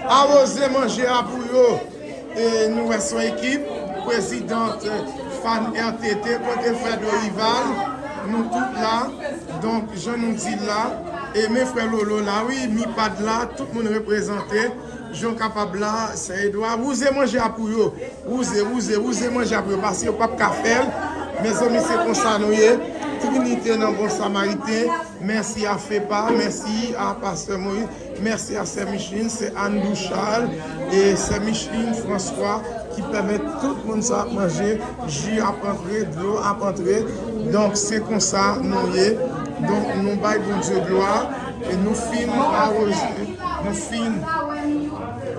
Awoze manje a pou yo. E nou wè se yon ekip, prezidant, e, Fan R T T, kote frè Dorival, nou tout la. Donk, jan nou di l la, e men frè Lolo la, wi, Mipad la, tout moun reprezante, jan w kapab la, sè Edwa, wouze manje a pou yo, wouze, wouze, wouze manje a pou yo, paske yo p ap ka fè l. Mezanmi, se konsa nou ye, Trinite nan Bon Samariten, mèsi a Fepa, mèsi a pastè Moïse. Mèsi a sè Micheline, sè Anne Bouchard e sè Micheline François ki pèmèt tout moun sa ap manje, ji ap antre, dlo ap antre. Donk, se konsa nou ye. Donk, nou bay Bondye glwa e nou fin awoze, nou fin,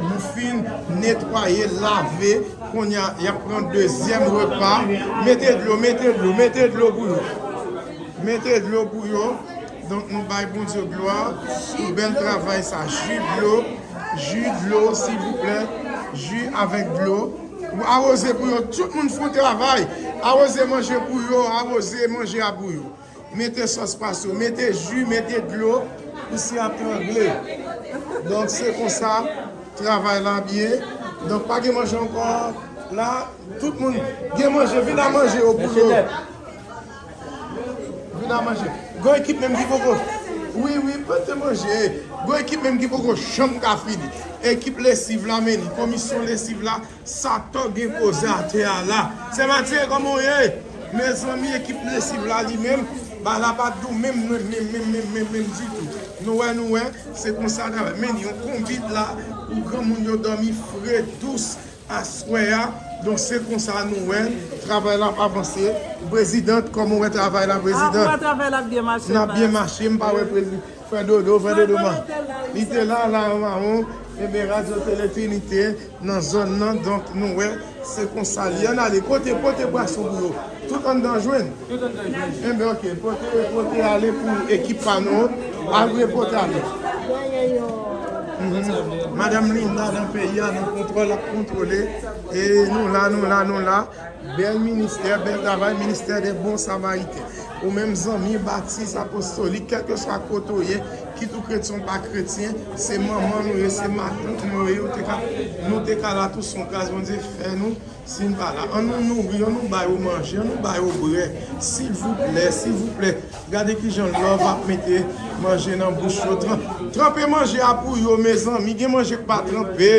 nou fin netwaye, lave. Kounye a, y ap pran dezyèm repa. Mete dlo, mete dlo, mete dlo pou yo. Mete dlo pou yo. Donk, nou bay Bondye glwa pou bèl travay sa. Ji dlo, ji dlo, silvouplè. Ji avèk dlo. Awoze pou yo. Tout moun fè yon travay. Awoze manje pou yo. Awoze manje a pou yo. Mete sòs pa sou. Mete ji, mete dlo. Pou si ap trangle. Donk, se konsa. Travay la byen. Donk, pa gen manje ankò. La, tout moun gen manje. Vin a manje yo pou yo. Vin a manje. Gon ekip menm ki poko. Wi, wi, pote manje. Gon ekip menm ki poko janm ka fini. Ekip lesiv la, men li. Komisyon lesiv la, sa tò gen poze atè a la. Sè Matye, kòman w ye? Mezanmi, ekip lesiv la, li menm, bagay la pa dou menm, menm, menm ditou. Nou wè, nou wè, se konsa travay. Men yon konbit la, pou granmoun yo dòmi fre, dous. Aswè a, donk se konsa nou wè, travay la ap avanse. Prezidant, kòman w wè travay la, prezidant? Ah, mwen, travay la ap byen mache, n ap byen mache, m pa wè prezidant. Frè Dodo, frè Dodo, man. Li te la, la, mawon. Ebyen, Radyo Tele Trinite, nan zòn nan, donk, nou wè, se konsa li. Ann ale, kote, pote bwason pou yo. Tout anndan jwenn? Tout anndan jwenn. Enben, ok, pote, pote ale pou ekip pa nou. Al pote ale. Mhm. Madanm Linda nan peyi a, nan kontwòl, ap kontwole. E nou la, nou la, nou la. Bèl ministè, bèl travay, ministè dè bon samariten. Ou menm zanmi, batis, apostolik, kèlkeswa kote w ye, kit ou kretyen ou pa kretyen, se manman nou ye, se matant nou ye, ou te ka, nou te ka la tou, se yon gras Bondye fè nou, si n pa la. Ann nou nouri, ann nou ba yo manje, ann nou ba yo bwè, silvouplè, silvouplè. Gade kijan love ap mete manje nan bouch yo. Tran-, tranpe manje a pou yo, mezanmi, gen manje k pa tranpe.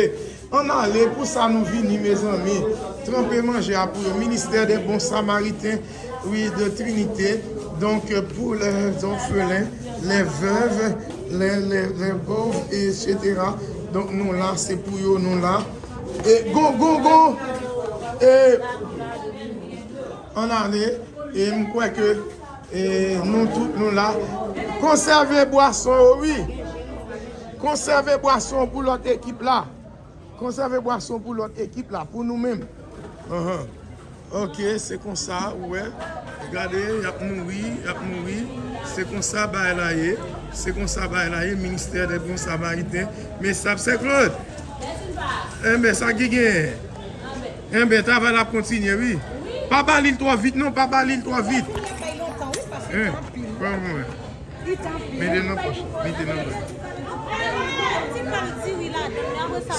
Ann ale, pou sa nou vini, mezanmi. Tranpe manje a pou yo. Ministè dè bon samariten, wi, de Trinite. Donk, pou les orphelins, les veuves, les, les, les pauvres, et cetera. Donk, nou la, se pou yo, nou la. E go, go, go! E ann ale, e m kwè ke, e nou tout, nou la. Konsève bwason yo, wi. Konsève bwason pou lòt ekip la. Konsève bwason pou lòt ekip la, pou nou menm. Anhan. Ok, se konsa, ou wè. Gade, y ap nouri, y ap nouri. Se konsa bagay la ye. Se konsa bagay la ye, ministè dè bon samariten. Men sa, Sè Claude. Enben, sa ki genyen? Enben, travay la ap kontinye, wi. Pa ba li l twò vit, non, pa ba li l twò vit. Hein, pran mwen. Mete nan pòch, mete nan pòch.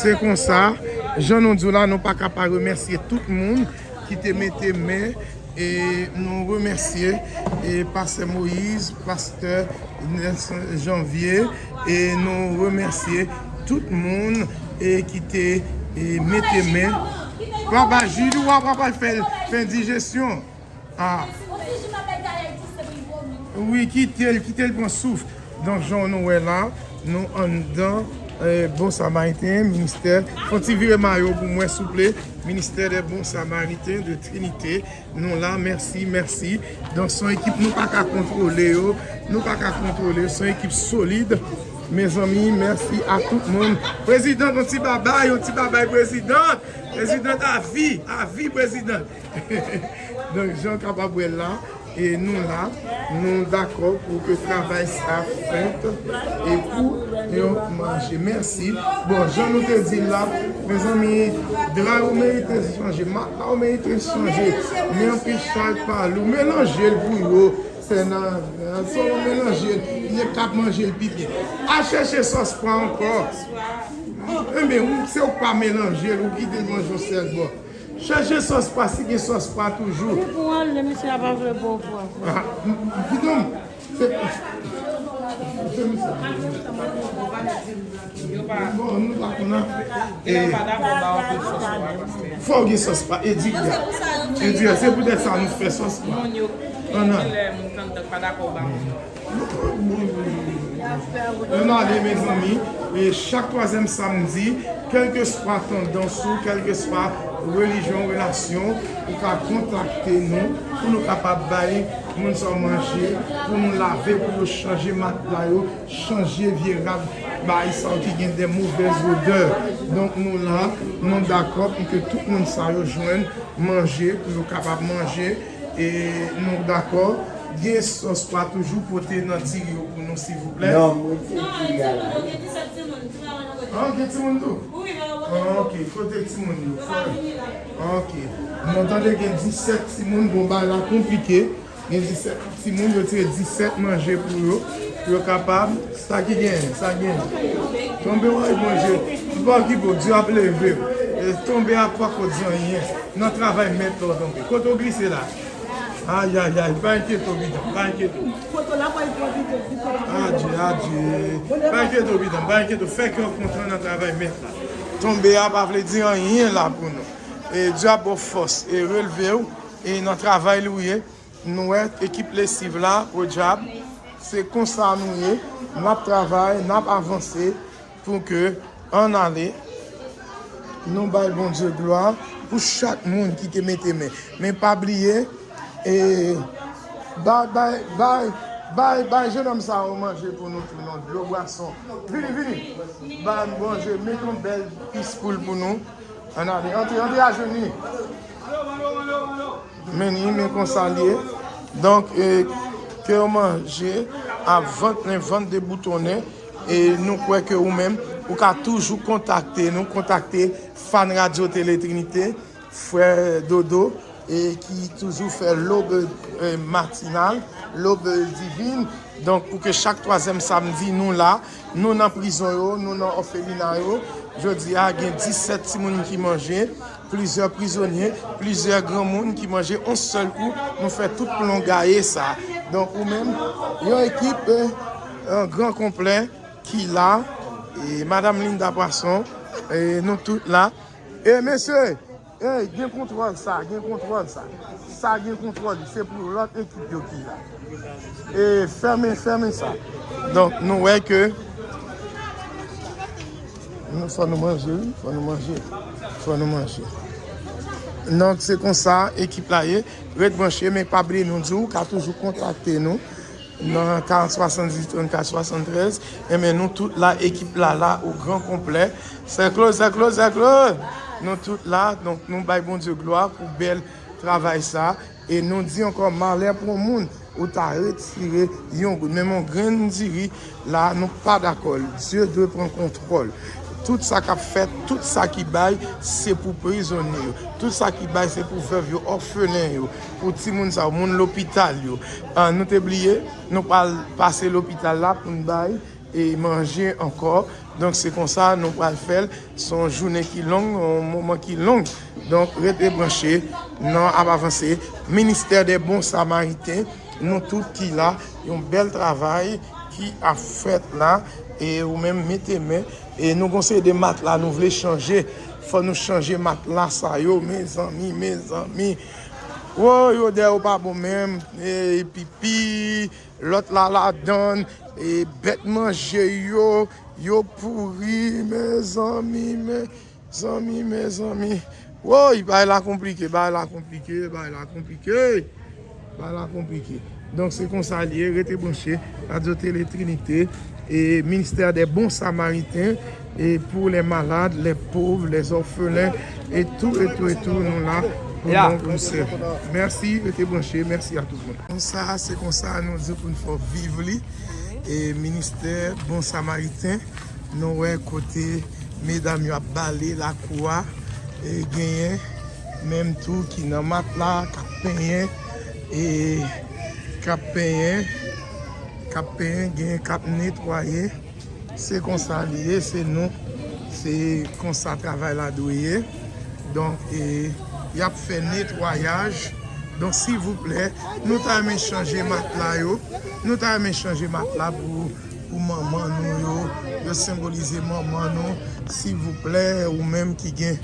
Se konsa, jan nou di w la, nou pa ka pa remèsye tout moun ki te mete men, e nou remèsye, e pastè Moïse, pastè Nelson Janvier, e nou remèsye tout moun, e ki te, e mete men. Papa Jid, ou pa pral fè, fè dijesyon. Ah. Wi, kite l, kite l pran souf. Donk, jan nou wè la, nou anndan, eh, Bon Samariten, ministè. Fè yon ti vire mayo pou mwen, souple. Ministè dè Bon Samariten de Trinite. Nou la, mèsi, mèsi. Donk, se yon ekip nou pa ka kontwole yo. Nou pa ka kontwole yo. Se yon ekip solid. Mezanmi, mèsi a tout moun. Prezidan, yon ti babay, yon ti babay, prezidan. Prezidan, avi, avi, prezidan. Donk, jan w kapab wè la, e nou la, nou dakò pou ke travay sa fèt e pou yo manje. Mèsi. Bon, jan nou te di l la, mezanmi, dra yo merite chanje, matla yo merite chanje, men anpil chay pa lou, melanje l pou yo, sè nan, sè nan melanje l, yo kab manje l pi byen. Al chèche sòs pwa ankò. Enben, ou, se ou k pa melanje l, ou kite l manje yon sèl bò. Chèche sòs pwa, si gen sòs pwa toujou. Ou pran l, mesye a pa vle ba w pwa. Ah, m, m, kidonk, se, se misye. Bon, nou pa konn afè. E, fò w gen sòs pwa, e di byen. E di, se poutèt sa nou fè sòs pwa. Moun yo, kilè moun kandak pa dakò ba moun. Ann ale, mezanmi, e chak twazyèm samdi, kèlkeswa tandans ou, kèlkeswa relijyon, relasyon, ou ka kontakte nou pou nou kapab bay moun sa yo manje, pou nou lave, pou yo chanje matla yo, chanje vye rad, bay sa yo ki gen de movèz odè. Donk, nou la, nou dakò pou ke tout moun sa yo jwenn manje, pou yo kapab manje. E nou dakò, gen sòs pwa toujou, pote nan diri yo pou nou, silvouplè. Non, mwen te diri a la. Ah, gen timoun tou? Ah, ok, kote timoun yo? Ok. Mwen tande gen disèt timoun, bon, bagay la konplike. Gen disèt timoun, yo tire disèt manje pou yo, pou yo kapab. Sa ki genyen, sa genyen. Tonbe w ap manje. Ou pa okipe w, Dye ap leve w. E tonbe a pa koz anyen. Nan travay mèt la w tonbe. Kote w glise la? Ayayay, pa enkyete w, bidan, pa enkyete w. Adye, adye. Pa enkyete w, bidan, pa enkyete w. Fè kè w kontan nan travay mèt la. Tonbe a pa vle di anyen la pou nou. E Dye ap ba w fòs e relve w e nan travay li w ye. Nou wè ekip lesiv la, podyab, se konsa nou ye, n ap travay, n ap avanse pou ke ann ale. Nou bay Bondye glwa pou chak moun ki te mete men. Men pa bliye, e, bay, bay, bay, bay, bay jennonm sa yo manje pou nou tou, non, dlo bwason. Vini, vini. Bay manje, met yon bèl pis poul pou nou. Ann ale, antre, antre ajenou. Men li, men konsa l ye. Donk, e, ke w manje a vant plen, vant deboutonnen. E nou kwè ke ou menm, ou ka toujou kontakte nou, kontakte fan Radyo Tele Trinite, frè Dodo, e ki toujou fè lòb, e, matinal, lòb divin. Donk, pou ke chak twazyèm samdi, nou la, nou nan prizon yo, nou nan òfelina yo. Jodi a, gen disèt timoun ki manje, plizyè prizonye, plizyè granmoun ki manje yon sèl kou, nou fè tout plon gaye sa. Donk, ou menm, yon ekip, e, an gran konplè ki la, e, Madam Linda Poisson, e, nou tout la. E, mesye, ey, gen kontwòl sa, gen kontwòl sa. Sa gen kontwòl, se pou lòt ekip yo ki la. E, fèmen, fèmen sa. Donk, nou wè ke nou, fò nou manje, wi, fò nou manje. Fò nou manje. Donk, se konsa ekip la ye. Ret branche, men pa bliye nou di w ka toujou kontakte nou nan karant swasanndizuit trannkat swasanntrèz. Enben, nou tout la, ekip la la, o gran konplè. Sè Claude, Sè Claude, Sè Claude! Nou tout la, donk nou bay Bondye glwa pou bèl travay sa. E nou di ankò, malè pou yon moun, ou ta retire yon goud. Menm yon grenn diri, la, nou pa dakò. Dye dwe pran kontwòl. Tout sa k ap fèt, tout sa ki bay, se pou prizonye yo. Tout sa ki bay, se pou vèv yo, òfelen yo, pou timoun sa yo, moun lopital yo. Ah, nou te bliye, nou pral pase lopital la pou n bay e manje ankò. Donk, se konsa nou pral fè l. Se yon jounen ki long, yon moman ki long. Donk, rete branche, nan ap avanse. Ministè dè Bon Samariten, nou tout ki la, yon bèl travay ki ap fèt la. E ou menm, mete men. E nou gon seri de matla nou vle chanje. Fò nou chanje matla sa yo, mezanmi, mezanmi. Woy, odè yo pa bon menm. E pipi, lòt la ladann, e bèt manje yo, yo pouri, mezanmi, mezanmi, mezanmi. Woy, bagay la konplike, bagay la konplike, bagay la konplike. Bagay la konplike. Donk, se konsa l ye, rete branche, Radyo Tele Trinite, e Ministè dè Bon Samariten, e pou lè malad, lè pòv, lè òfelen, e tou, e tou, e tou, nou la pou nou, pou nou sèvi. Mèsi, rete branche, mèsi a tout moun. Konsa, se konsa nou di pou n fè viv li. E Ministè Bon Samariten, nou wè kote medam yo ap bale lakou a, e genyen menm tou ki nan matla, k ap penyen, e k ap penyen, k ap penyen, genyen k ap netwaye. Se konsa li ye, se nou, se konsa travay la dwe ye. Donk, e, y ap fè netwayaj. Donk, silvouplè, nou ta renmen chanje matla yo. Nou ta renmen chanje matla pou, pou manman nou yo. Yo senbolize manman nou. Silvouplè, ou menm ki gen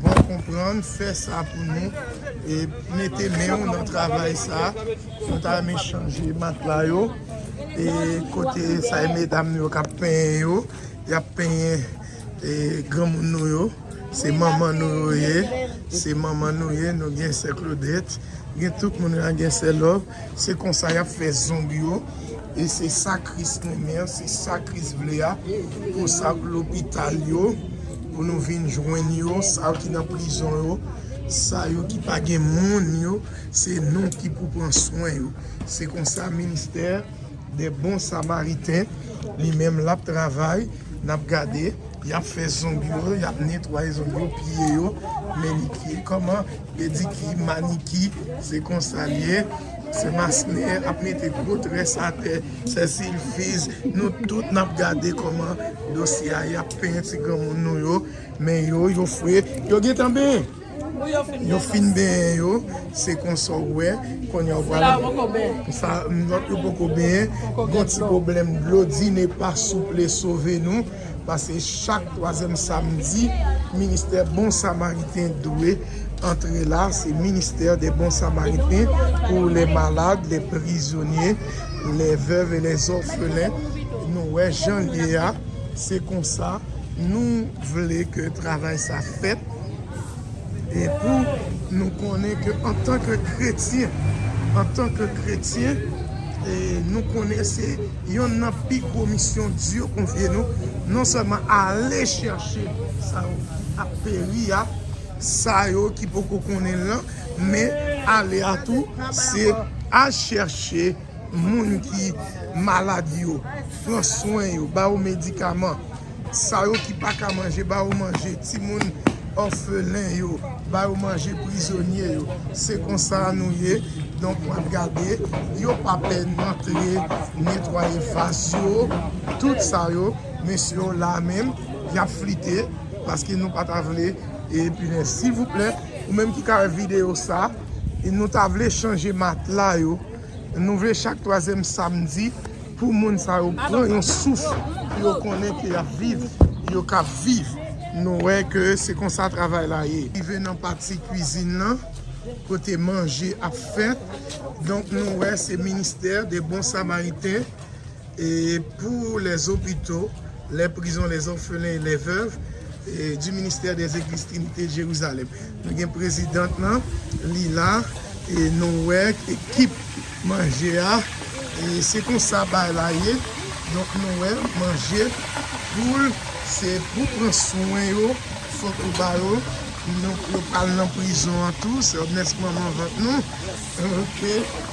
bon konprann, fè sa pou nou. E mete men w nan travay sa. Nou ta renmen chanje matla yo. E kote sa e medam yo k ap penyen yo. Y ap penyen, e, granmoun nou yo. Se manman nou yo ye. Se manman nou ye. Nou gen sè Claudette. Gen tout moun la, gen sè Love. Se konsa y ap fè zong yo. E se sa Kris renmen an, se sa Kris vle a. Pou sa lopital yo, pou nou vin jwenn yo, sa yo ki nan prizon yo, sa yo ki pa gen moun yo, se nou ki pou pran swen yo. Se konsa ministè dè Bon Samariten, li menm l ap travay, n ap gade, y ap fè zong yo, y ap netwaye zong yo, piye yo, menikye, kòman, pedikye, manikye, se konsa l ye. Sè Masnè ap mete gwo très atè, sè Silfiz, nou tout n ap gade kòman dosye a, y ap penyen ti granmoun nou yo, men yo, yo fre, yo gentan benyen. Yo fin benyen yo, se konsa w wè, kounye a w pral. Sa, lòt yo poko benyen, gon ti pwoblèm dlo, Dieu n'est pas souple, sove nou, paske chak twazyèm samdi, ministè Bon Samariten dwe antre la, se ministè dè Bon Samariten pou lè malad, lè prizonye, lè vèv e lè òfelen. Nou wè jan l ye a, se konsa. Nou vle ke travay sa fèt, e pou nou konnen ke antanke kretyen, antanke kretyen, e nou konnen se yonn nan pi gwo misyon Dye konfye nou, non sèlman ale chèche sa yo ap peri a, sa yo ki poko konnen l lan, men ale a tou, se al chèche moun ki malad yo, pran swen yo, ba yo medikaman. Sa yo ki pa ka manje, ba yo manje. Timoun òfelen yo, ba yo manje. Prizonye yo, se konsa nou ye. Donk, w ap gade, yo pa pè antre netwaye vaz yo, tout sa yo. Mesye yo la menm, y ap flite, paske nou pa ta vle. Epi, silvouplè, ou menm ki ka wè videyo sa, e nou ta vle chanje matla yo. Nou vle chak twazyèm samdi pou moun sa yo pran yon souf, pou yo konnen ke y ap viv, yo ka viv. Nou wè ke se konsa travay la ye. Rive nan pati kwizin nan, kote manje ap fèt. Donk, nou wè se ministè de Bon Samariten, e pou les hôpitaux, les prisons, les orphelins et les veuves, e du ministère des Églises Trinité Jérusalem. Nou gen prezidant lan, li la, e nou wè ekip manje a, e se konsa bagay la ye. Donk, nou wè manje poul, se pou pran swen yo, fòk ou ba yo. Nou, yo pral nan prizon an tou, se Ernest manman vant nou. Ok,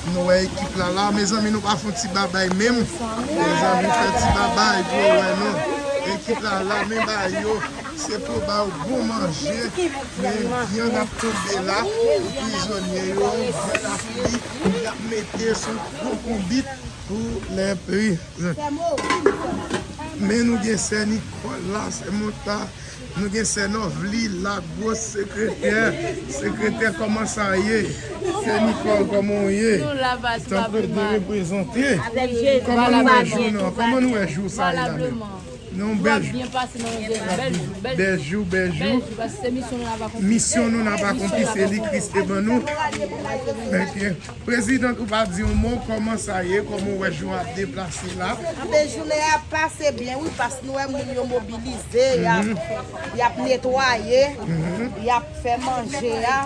nou wè ekip la la. Mezanmi, nou pa fè yon ti babay menm. Mezanmi, fè ti babay pou yo wè nou. Ekip la la, men ba yo. Se pou ba yo bon manje. Men vyann ap tonbe la pou prizonye yo. Vyann ap fri. Y ap mete sou gwo konbit pou lè pri. Men nou gen sè Nikòl la, sè Mota. Nou gen sè Nòvli la, gwo sekretè. Sekretè, kòman sa ye? Sè Nikòl, kòman w ye? Nou la, baz, pa Tanpledo reprezante. Kòman nou wè jou nan? Kòman nou wè jou sa ye la menm? Non, bèl jou. Bèl jou, bèl jou. Bèl jou, bèl jou. Misyon nou n ap akonpli, se li Kris te ban nou. Ok. Prezidan, ou pa di yon mo, kòman sa ye, kòman w wè jou ap deplase la? Anben, jounen an ap pase byen, wi, paske nou wè moun yo mobilize, y ap, y ap netwaye, y ap fè manje a.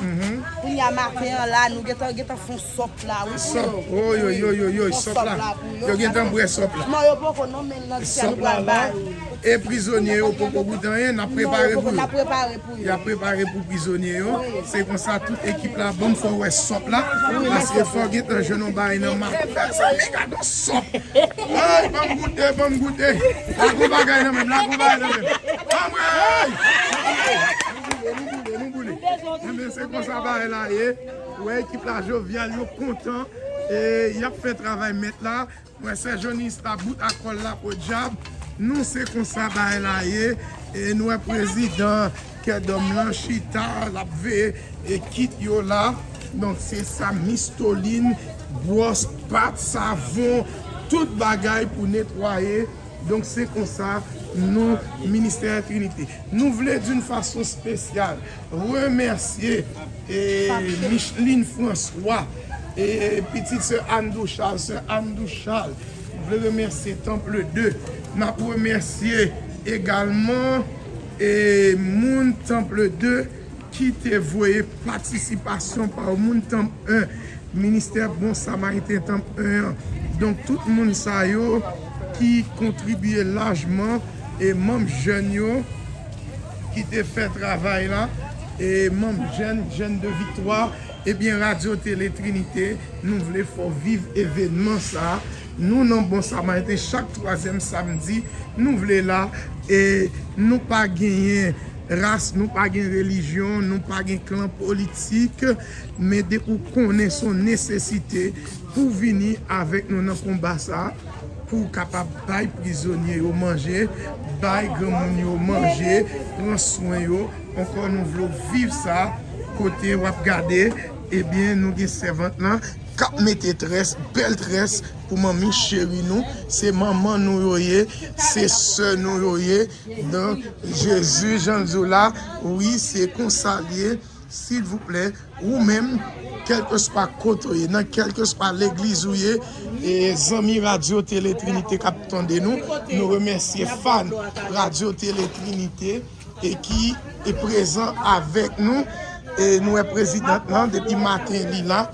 Kounye a maten an la, nou gentan, gentan fè yon sòp la, wi, pou yo. Sòp, oy, oy, oy, oy, oy, sòp la. Yo gentan bwè sòp la. Non, yo poko non, men nan ti a nou pral ba yo. E prizonye yo poko goute anyen, n ap prepare pou yo. N ap prepare pou yo. Y ap prepare pou prizonye yo. Se konsa tout ekip la, ban m fè w wè sòp la. Paske fò w gentan jwenn yon bagay nan maten. Mezanmi, gade yon sòp. Ay, ban m goute, ban m goute. Lagon bagay nan men m, lagon bagay nan men m. Anmwey! Nou boule, nou boule, nou boule. Enben, se konsa bagay la ye. Ou wè ekip la jovyal, yo kontan. E y ap fè travay mèt la. Mwen, sè Jonis la, bout a kòl la, podyab. Nou, se konsa bagay la ye. E nou wè prezidan Kèdòm lan chita, l ap veye ekip yo la. Donk, se sa, mistolin, bwòs, pat, savon, tout bagay pou netwaye. Donk, se konsa nou, ministè Trinite. Nou vle, d'une façon spéciale, remèsye, e, Micheline François, e, pitit sè Anne Douchal, sè Anne Douchal. Nou vle remèsye Temple deux. N ap remèsye egalman, e, moun Temple deux ki te voye patisipasyon pa yo, moun Tanp un, Ministè Bon Samariten Tanp un an. Donk, tout moun sa yo ki kontribye lajman, e manm jèn yo ki te fè travay la, e manm jèn, Jeunes de Victoire, ebyen, Radyo Tele Trinite, nou vle fè w viv evènman sa. Nou nan Bon Samariten, chak twazyèm samdi, nou vle la, e nou pa genyen ras, nou pa gen relijyon, nou pa gen klan politik, men depi w konnen se yon nesesite pou w vini avèk nou nan konba sa, pou w kapab bay prizonye yo manje, bay granmoun yo manje, pran swen yo. Ankò, nou vle w viv sa, kote w ap gade, ebyen, nou gen sèvant lan k ap mete très, bèl très pou manmi cheri nou. Se manman nou yo ye, se sè nou yo ye. Donk, Jezi, jan l di w la, wi, se konsa l ye. Silvouplè, ou menm, kèlkeswa kote w ye, nan kèlkeswa legliz ou ye, e zanmi Radyo Tele Trinite k ap tande nou, nou remèsye fan Radyo Tele Trinite e ki e prezan avèk nou. E nou wè prezidant lan depi maten li la.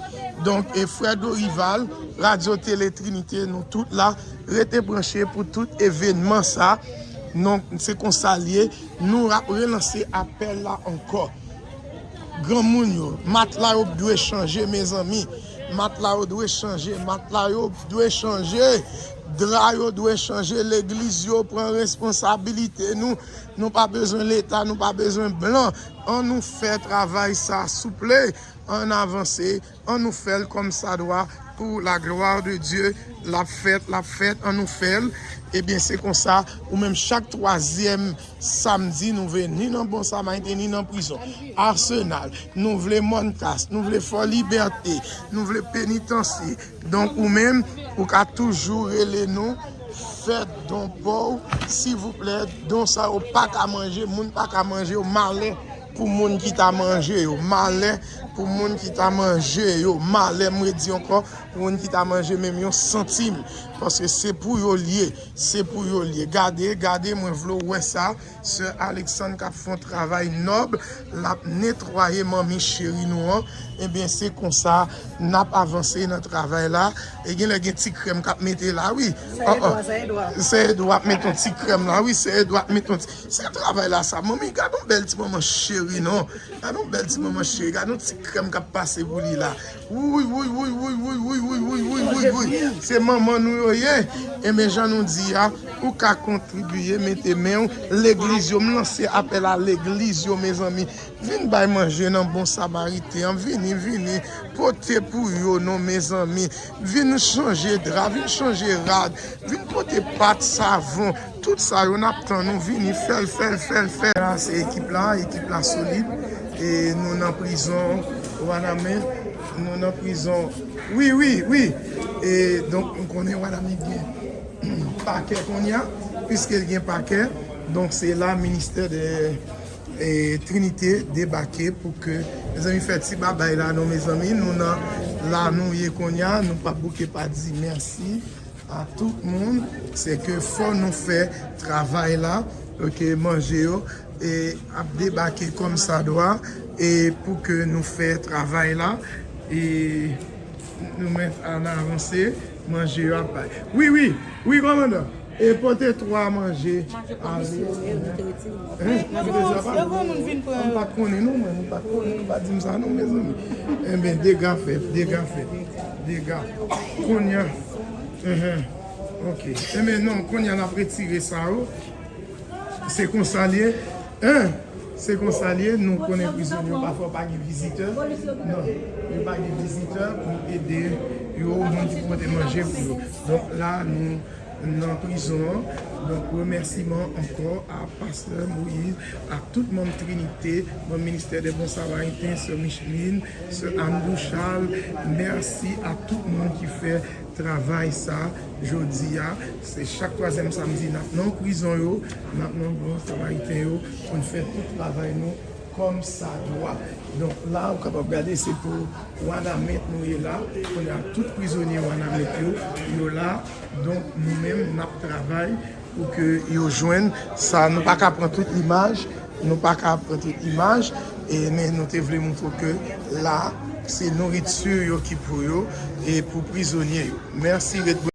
Donk, e frè Dorival, Radyo Tele Trinite, nou tout la, rete branche pou tout evènman sa. Donk, se konsa l ye. Nou ap relanse apèl la ankò. Granmoun yo, matla yo dwe chanje, mezanmi. Matla yo dwe chanje, matla yo dwe chanje. Dra yo dwe chanje, legliz yo pran responsabilite nou. Nou pa bezwen Leta, nou pa bezwen blan. An nou fè travay sa, souple. Ann avanse, an nou fè l kòm sa dwa, pou la glwa de Dye. L ap fèt, l ap fèt, an nou fè l. Ebyen, se konsa, ou menm chak twazyèm samdi, nou vle ni nan Bon Samariten, ni nan prizon. Asenal, nou vle Mòn Kas, nou vle Fò Libète, nou vle Penitansye. Donk, ou menm, ou ka toujou rele nou, fè don pa w, silvouplè, don sa yo pa ka manje, moun pa ka manje yo, malè pou moun ki ta manje yo, malè pou moun ki ta manje yo, malè, m redi ankò, pou moun ki ta manje menm yon santim, paske se pou yo l ye, se pou yo l ye. Gade, gade, mwen vle w wè sa, sè Alexandre k ap fè yon travay nòb, l ap netwaye manmi cheri nou an. Ebyen, se konsa n ap avanse nan travay la. E genlè gen ti krèm k ap mete la, wi. Sè Edwa, sè Edwa. Sè Edwa ap mete yon ti krèm la, wi. Sè Edwa ap mete yon ti Se travay la sa. Manmi, gad yon bèl ti manman cheri, non. Gad yon bèl ti manman cheri. Gad yon ti krèm k ap pase pou li la. Wouy, wouy, wouy, wouy. Se manman nou yo ye. Enben, jan nou di a, ou ka kontribiye, mete men w. Legliz yo, m lanse apèl a legliz yo, mezanmi. Vin bay manje nan Bon Samariten an. Vini, vini. Pote pou yo, non, mezanmi. Vin chanje dra, vin chanje rad. Vin pote pat, savon. Tout sa yo n ap tann ou vini fè l, fè l, fè l, fè l. La, se ekip la, ekip la solid. E nou nan prizon Wanament, nou nan prizon. Wi, wi, wi. E donk, m konnen Wanament gen pakè kounye a, piske l gen pakè. Donk, se la ministè de e, Trinite debake pou ke, mezanmi, fè ti babay la, non, mezanmi, nou nan la nou ye kounye a, nou p ap bouke pa di mèsi a tout moun, se ke fò nou fè travay la, pou ke manje yo, e, ap debake kòm sa dwa, e pou ke nou fè travay la, e nou mèt ann avanse, manje yo ap bay. Wi, wi, wi, kòmandan. E pote twa manje. Manje komisyon, e, nou te retire. Hein? Nou te retire pa? Yo, bon, moun vin pran yo. Nou pa konnen, non, mwen, nou pa konnen, nou pa di m sa, non, mezanmi. Enben, dega fèt, dega fèt, dega. Kounye a, enhen, ok. Enben, non, kounye a, n ap retire sa yo. Se konsa l ye. Hein? Se konsa l ye, nou konnen prizonye yo pafwa pa gen vizitè. Non, yo pa gen vizitè pou ede yo, moun ki pote manje pou yo. Donk la, nou nan prizon an. Donk, remèsiman ankò a Pastè Moïse, a tout manm Trinite, manm Ministè dè Bon Samariten, sè Micheline, sè Anne Bouchard. Mèsi a tout moun ki fè travay sa jodi a. Se chak twazyèm samdi n ap nan prizon yo, n ap nan Bon Samariten yo pou n fè tout travay nou kòm sa dwa. Donk la, ou kapab gade, se pou Wanament nou ye la. Kounye a, tout prizonye Wanament yo, yo la. Donk, nou menm, n ap travay pou ke yo jwenn sa. Nou pa ka pran tout imaj, nou pa ka pran tout imaj, e, men nou te vle montre ke la, se nouriti yo ki pou yo, e pou prizonye yo. Mèsi, ret